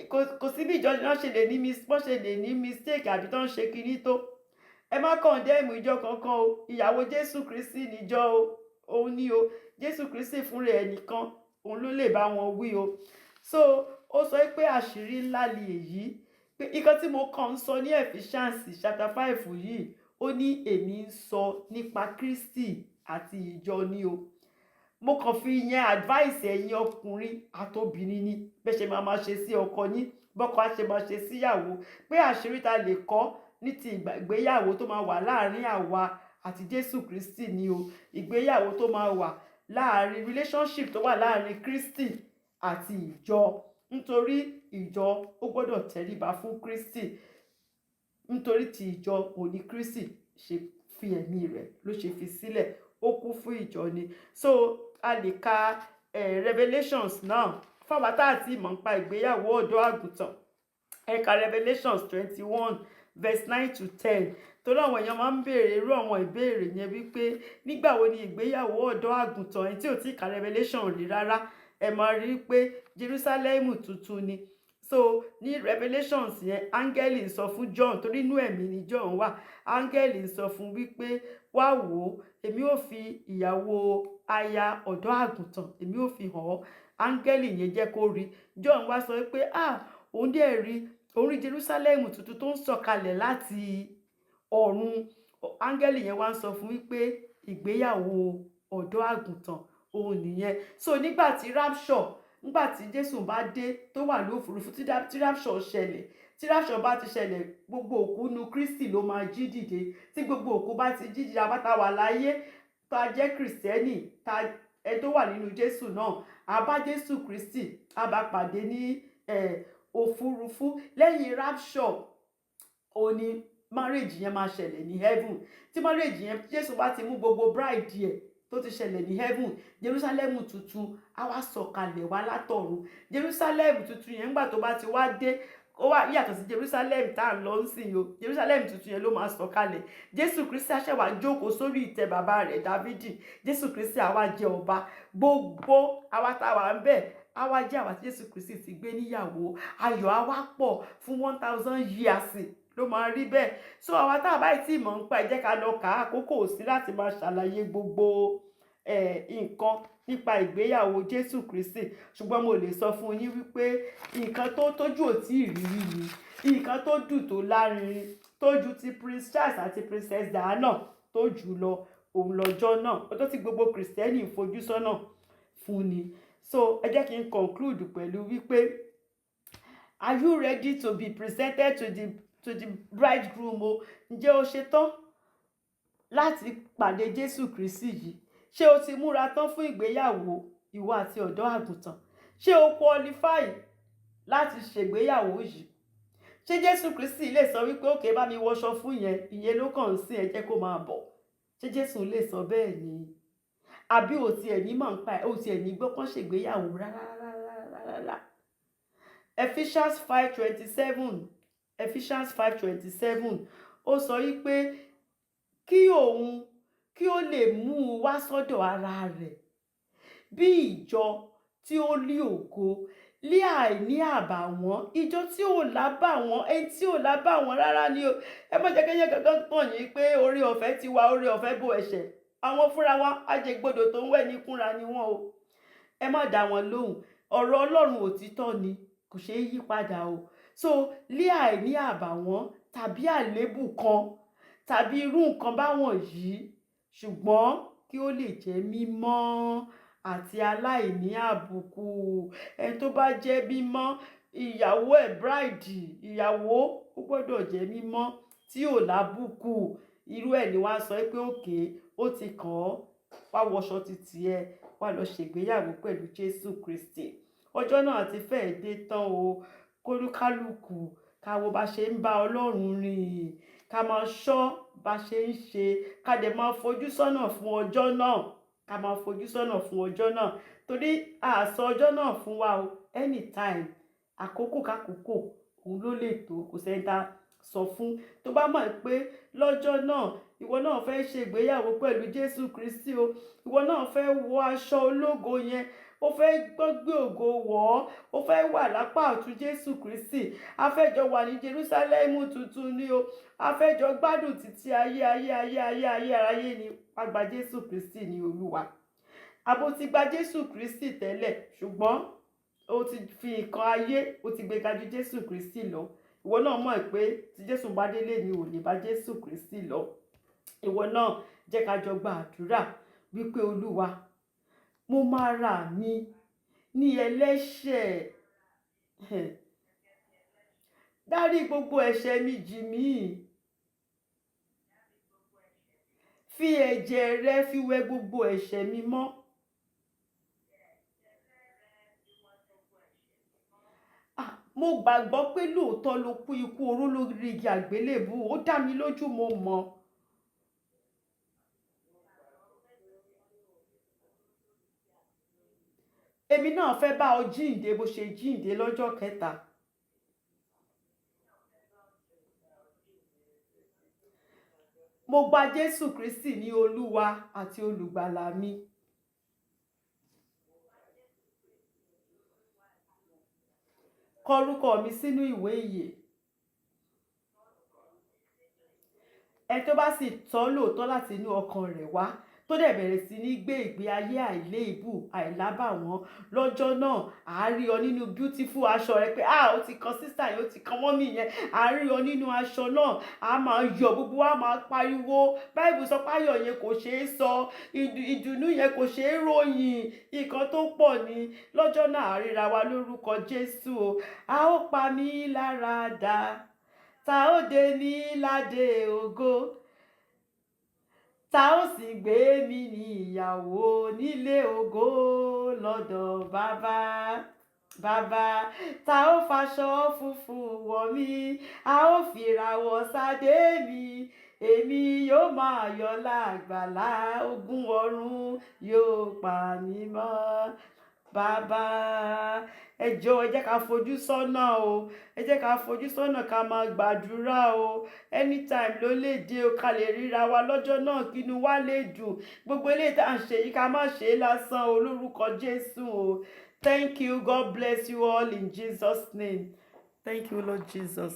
Kò sí bí ìjọ náà ṣe lè ní bọ́n ṣe lè ní mistake àbí tó ń ṣe kinní tó. Ẹ má condemn ìjọ kankan o. Ìyàwó Jésù Kristi níjọ o, òun ni o. Jésù Kristi fúnra ẹ̀ nìkan, òun ló lè bá wọn wí o. So ó sọ pé àṣírí ńlá ni èyí, pé nǹkan tí mo kàn ń sọ ní Ephesians chapter 5 yìí, ó ní èmi ń sọ nípa Kristi àti ìjọ ni o. Mo kàn fi yẹn advice ẹ̀yin ọkùnrin àtobìnrin ni, bẹ́ẹ̀ ṣe máa máa ṣe sí ọkọ yín, bọ́kọ á ṣe máa ṣe síyàwó, pé àṣírí ta lè kọ́ ní ti ìgbéyàwó tó máa wà láàárín àwa àti Jésù Kristi ni o. Ìgbéyàwó tó máa wà láàárín, relationship tó wà láàárín Kristi àti ìjọ, nítorí ìjọ ó gbọ́dọ̀ tẹríba fún Kristi, nítorí tí ìjọ òní Kristi ṣe fi ẹ̀mí rẹ̀ ló ṣe fi sílẹ̀, ó kú fún ìjọ ni. So a lè ka Revelations náà fáwọn tá àti ìmọ̀ nípa ìgbéyàwó ọ̀dọ́ àgùntàn. Ẹ ka Revelations 21 verse 9 to 10, torí àwọn èèyàn máa ń béèrè irú àwọn ìbéèrè yẹn wípé nígbà wo ni ìgbéyàwó ọ̀dọ́ àgùntàn. Ẹni tí ò tí ka Revelation rí rárá, ẹ máa rí i pé Jerusalem tuntun ni. So ní Revelations yẹn, áńgẹ́lì ń sọ fún John, torí inú ẹ̀mí ni John wà. Áńgẹ́lì ń sọ fún wípé, wá wò ó, èmi ò fi ìyàwó aya ọ̀dọ́ àgùntàn, èmi ò fi hàn ọ́. Áńgẹ́lì yẹn jẹ́ kó rí. John wá sọ pé, ah, òun dẹ̀ rí, òun rí Jerusalem tuntun tó ń sọ̀kalẹ̀ láti ọ̀run. Áńgẹ́lì yẹn wá ń sọ fún wípé ìgbéyàwó ọ̀dọ́ àgùntàn òun nìyẹn. So nígbà tí rapture, nígbà tí Jésù bá dé tó wà lófurufú, tí rapture ṣẹlẹ̀, tí rapture bá ti ṣẹlẹ̀, gbogbo òkú nu Kristi ló máa jí dìde. Tí gbogbo òkú bá ti jí dìde, àbáta wà láyé tá a jẹ́ Kìrìsìtẹ́nì, tá ẹ tó wà nínú Jésù náà, a bá Jésù Kristi, a bá pàdé ní òfurufú. Lẹ́yìn rapture, ó ní marriage yẹn máa ṣẹlẹ̀ ní heaven. Tí marriage yẹn, Jésù bá ti mú gbogbo bride yẹ, tó ti ṣẹlẹ̀ ní heaven, Jerusalem tuntun á wá sọ̀kalẹ̀ wá látọ̀run. Jerusalem tuntun yẹn, ńgbà tó bá ti wá dé, ó wá yàtọ̀ sí Jerusalem tá à ń lọ sí o. Jerusalem tuntun yẹn ló máa sọ̀kalẹ̀. Jésù Kristi á ṣẹ̀ wá jókòó sórí ìtẹ́ bàbá rẹ̀ Dávídì. Jésù Kristi á wá jẹ ọba. Gbogbo àwa tá a wà ń bẹ̀, á wá jẹ́ àwa tí Jésù Kristi ti gbé níyàwó. Ayọ̀ á wá pọ̀ fún 1,000 years ló máa rí bẹ́ẹ̀. So àwa tá a bá tí mọ̀ ń pa ẹ, jẹ́ ká lọ kà á. Àkókò ò sí láti máa ṣàlàyé gbogbo. Nǹkan nípa ìgbéyàwó Jésù Kristi, ṣùgbọ́n mo lè sọ fún yín wípé nǹkan tó tójú ò tí ì rírí ni, nǹkan tó dùn tó lárinrin tó ju ti Prince Charles àti Princess Diana tó jù lọ, òun lọ́jọ́ náà, ọjọ́ tí gbogbo Kìrìsìtẹ́nì ń fojú sọ́nà fún ni. So ẹ jẹ́ kí n conclude pẹ̀lú wípé, are you ready to be presented to the bridegroom o? Ǹjẹ́ o ṣetán láti pàdé Jésù Kristi yìí? Ṣé o ti múra tán fún ìgbéyàwó ìwọ àti ọ̀dọ́ àgùntàn? Ṣé o qualify láti ṣègbéyàwó yìí? Ṣé Jésù Kristi lè sọ wípé, "Okay, bá mi wọṣọ fún yẹn, ìyẹn ló kàn ń sìn, ẹ jẹ́ kó máa bọ̀"? Ṣé Jésù lè sọ bẹ́ẹ̀ ni? Àbí o tiẹ̀ ní mọ̀ nípa ẹ̀, o tiẹ̀ ní gbọ́ kán ṣègbéyàwó rárá rárá rárá? Ephesians 5:27, Ephesians 5:27, ó sọ wípé kí òun kí ó lè mú un wá sọ́dọ̀ ara rẹ̀ bí ìjọ tí ó ní ògo lé àìní àbàwọ́n, ìjọ tí ò lábàwọ́n, ẹni tí ò lábàwọ́n rárá ni o. Ẹ má jẹ́ kéèyàn kankan tàn yín pé oore ọ̀fẹ́ ti wà, oore ọ̀fẹ́ bo ẹ̀ṣẹ̀. Àwọn fúnra wọn, ajẹgbodò tó ń wẹ̀ ní kúnra ni wọ́n o. Ẹ má dá wọn lóhùn. Ọ̀rọ̀ Ọlọ́run òtítọ́ ni, kò ṣeé yí padà o. So lé àìní àbàwọ́n tàbí àléébù kan tàbí irú nǹkan báwọn yìí, ṣùgbọ́n kí ó lè jẹ́ mímọ́ àti aláìní àbùkù. Ẹni tó bá jẹ́ mímọ́, ìyàwó ẹ̀, bride, ìyàwó, ó gbọ́dọ̀ jẹ́ mímọ́ tí ò lábùkù. Irú ẹ̀ ni wọ́n á sọ pé, "Okay, ó ti kàn ọ́, wá wọṣọ titi ẹ, wá lọ ṣègbéyàwó pẹ̀lú Jésù Kristi." Ọjọ́ náà ti fẹ́ẹ̀ dé tán o. Kólúkálùkù ká wo bá ṣe ń bá Ọlọ́run rìn, ká máa ṣọ́ bá ṣe ń ṣe, ká dẹ̀ máa fojú sọ́nà fún ọjọ́ náà, ká máa fojú sọ́nà fún ọjọ́ náà, torí àsọ ọjọ́ náà fún wa o. Anytime, àkókò kákòókò òun ló lè tó, kò sẹ́ni tá sọ fún. Tó bá mọ̀ pé lọ́jọ́ náà ìwọ náà fẹ́ ṣe ìgbéyàwó pẹ̀lú Jésù Kristi o, ìwọ náà fẹ́ wọ aṣọ ológo yẹn, ó fẹ́ gbọ́gbé ògo wọ̀ ọ́, ó fẹ́ wà lápá ọ̀tún Jésù Kristi, a fẹ́ jọ wà ní Jerúsálẹ́mù tuntun ni o, a fẹ́ jọ gbádùn títí ayé ayé ayé ayé ayé aráyé ni, wá gba Jésù Kristi ní Olúwa. Àbó ti gba Jésù Kristi tẹ́lẹ̀, ṣùgbọ́n o ti fi nǹkan ayé, o ti gbé ga ju Jésù Kristi lọ, ìwọ náà mọ̀ pé tí Jésù bá délé ni ò lè bá Jésù Kristi lọ, ìwọ náà jẹ́ ká jọ gba àdúrà wípé, "Olúwa, mo máa ra mi ní ẹlẹ́ṣẹ̀, dárí gbogbo ẹ̀ṣẹ̀ mi jì mí, fi ẹ̀jẹ̀ rẹ fi wẹ gbogbo ẹ̀ṣẹ̀ mi mọ́." Ah, mo gbàgbọ́ pé lóòótọ́ ló kú ikú oró lórí igi àgbélébùú, ó dá mi lójú, mo mọ̀. Èmi náà fẹ́ bá ọ jíǹde bó ṣe jíǹde lọ́jọ́ kẹta. Mo gba Jésù Kristi ní Olúwa àti Olùgbàlà mi. Kọ orúkọ mi sínú ìwé ìyè. Ẹni tó bá sì tọ́ lóòótọ́ láti inú ọkàn rẹ̀ wá, tó dẹ̀ bẹ̀rẹ̀ sí ní gbé ìgbé ayé àìléèbù, àìlábàwọ́n, lọ́jọ́ náà à á rí ọ nínú beautiful aṣọ rẹ pé, ah, ó ti kan sister yẹn, ó ti kan mummy yẹn. À á rí ọ nínú aṣọ náà, a máa yọ̀, gbogbo wa máa pariwo. Báíbù sọ pé ayọ̀ yẹn kò ṣe é sọ, ìdùnnú yẹn kò ṣe é ròyìn, nǹkan tó pọ̀ ni. Lọ́jọ́ náà à ríra wa lórúkọ Jésù o. A ó pa mí lára dà, ta ó dé mi ládé ògo, ta ó sì gbé mi ní ìyàwó nílé ògo lọ́dọ̀ bàbá. Bàbá, ta ó faṣọ funfun wọ̀ mí, a ó fìràwọ̀ sáde mi, èmi yóò máa yọ̀ lágbàlá, ogun ọ̀run yóò pa mí mọ́. Bàbá, ẹ jọ̀ọ́, ẹ jẹ́ ká fojú sọ́nà o. Ẹ jẹ́ ká fojú sọ́nà, ká máa gbàdúrà o. Anytime ló lè dé o, ká lè ríra wa lọ́jọ́ náà, kí inú wa lè dùn. Gbogbo eléyìí tí à ń ṣe yìí, ká má ṣe é lásán o lórúkọ Jésù o. Thank you. God bless you all in Jesus' name. Thank you, Lord Jesus.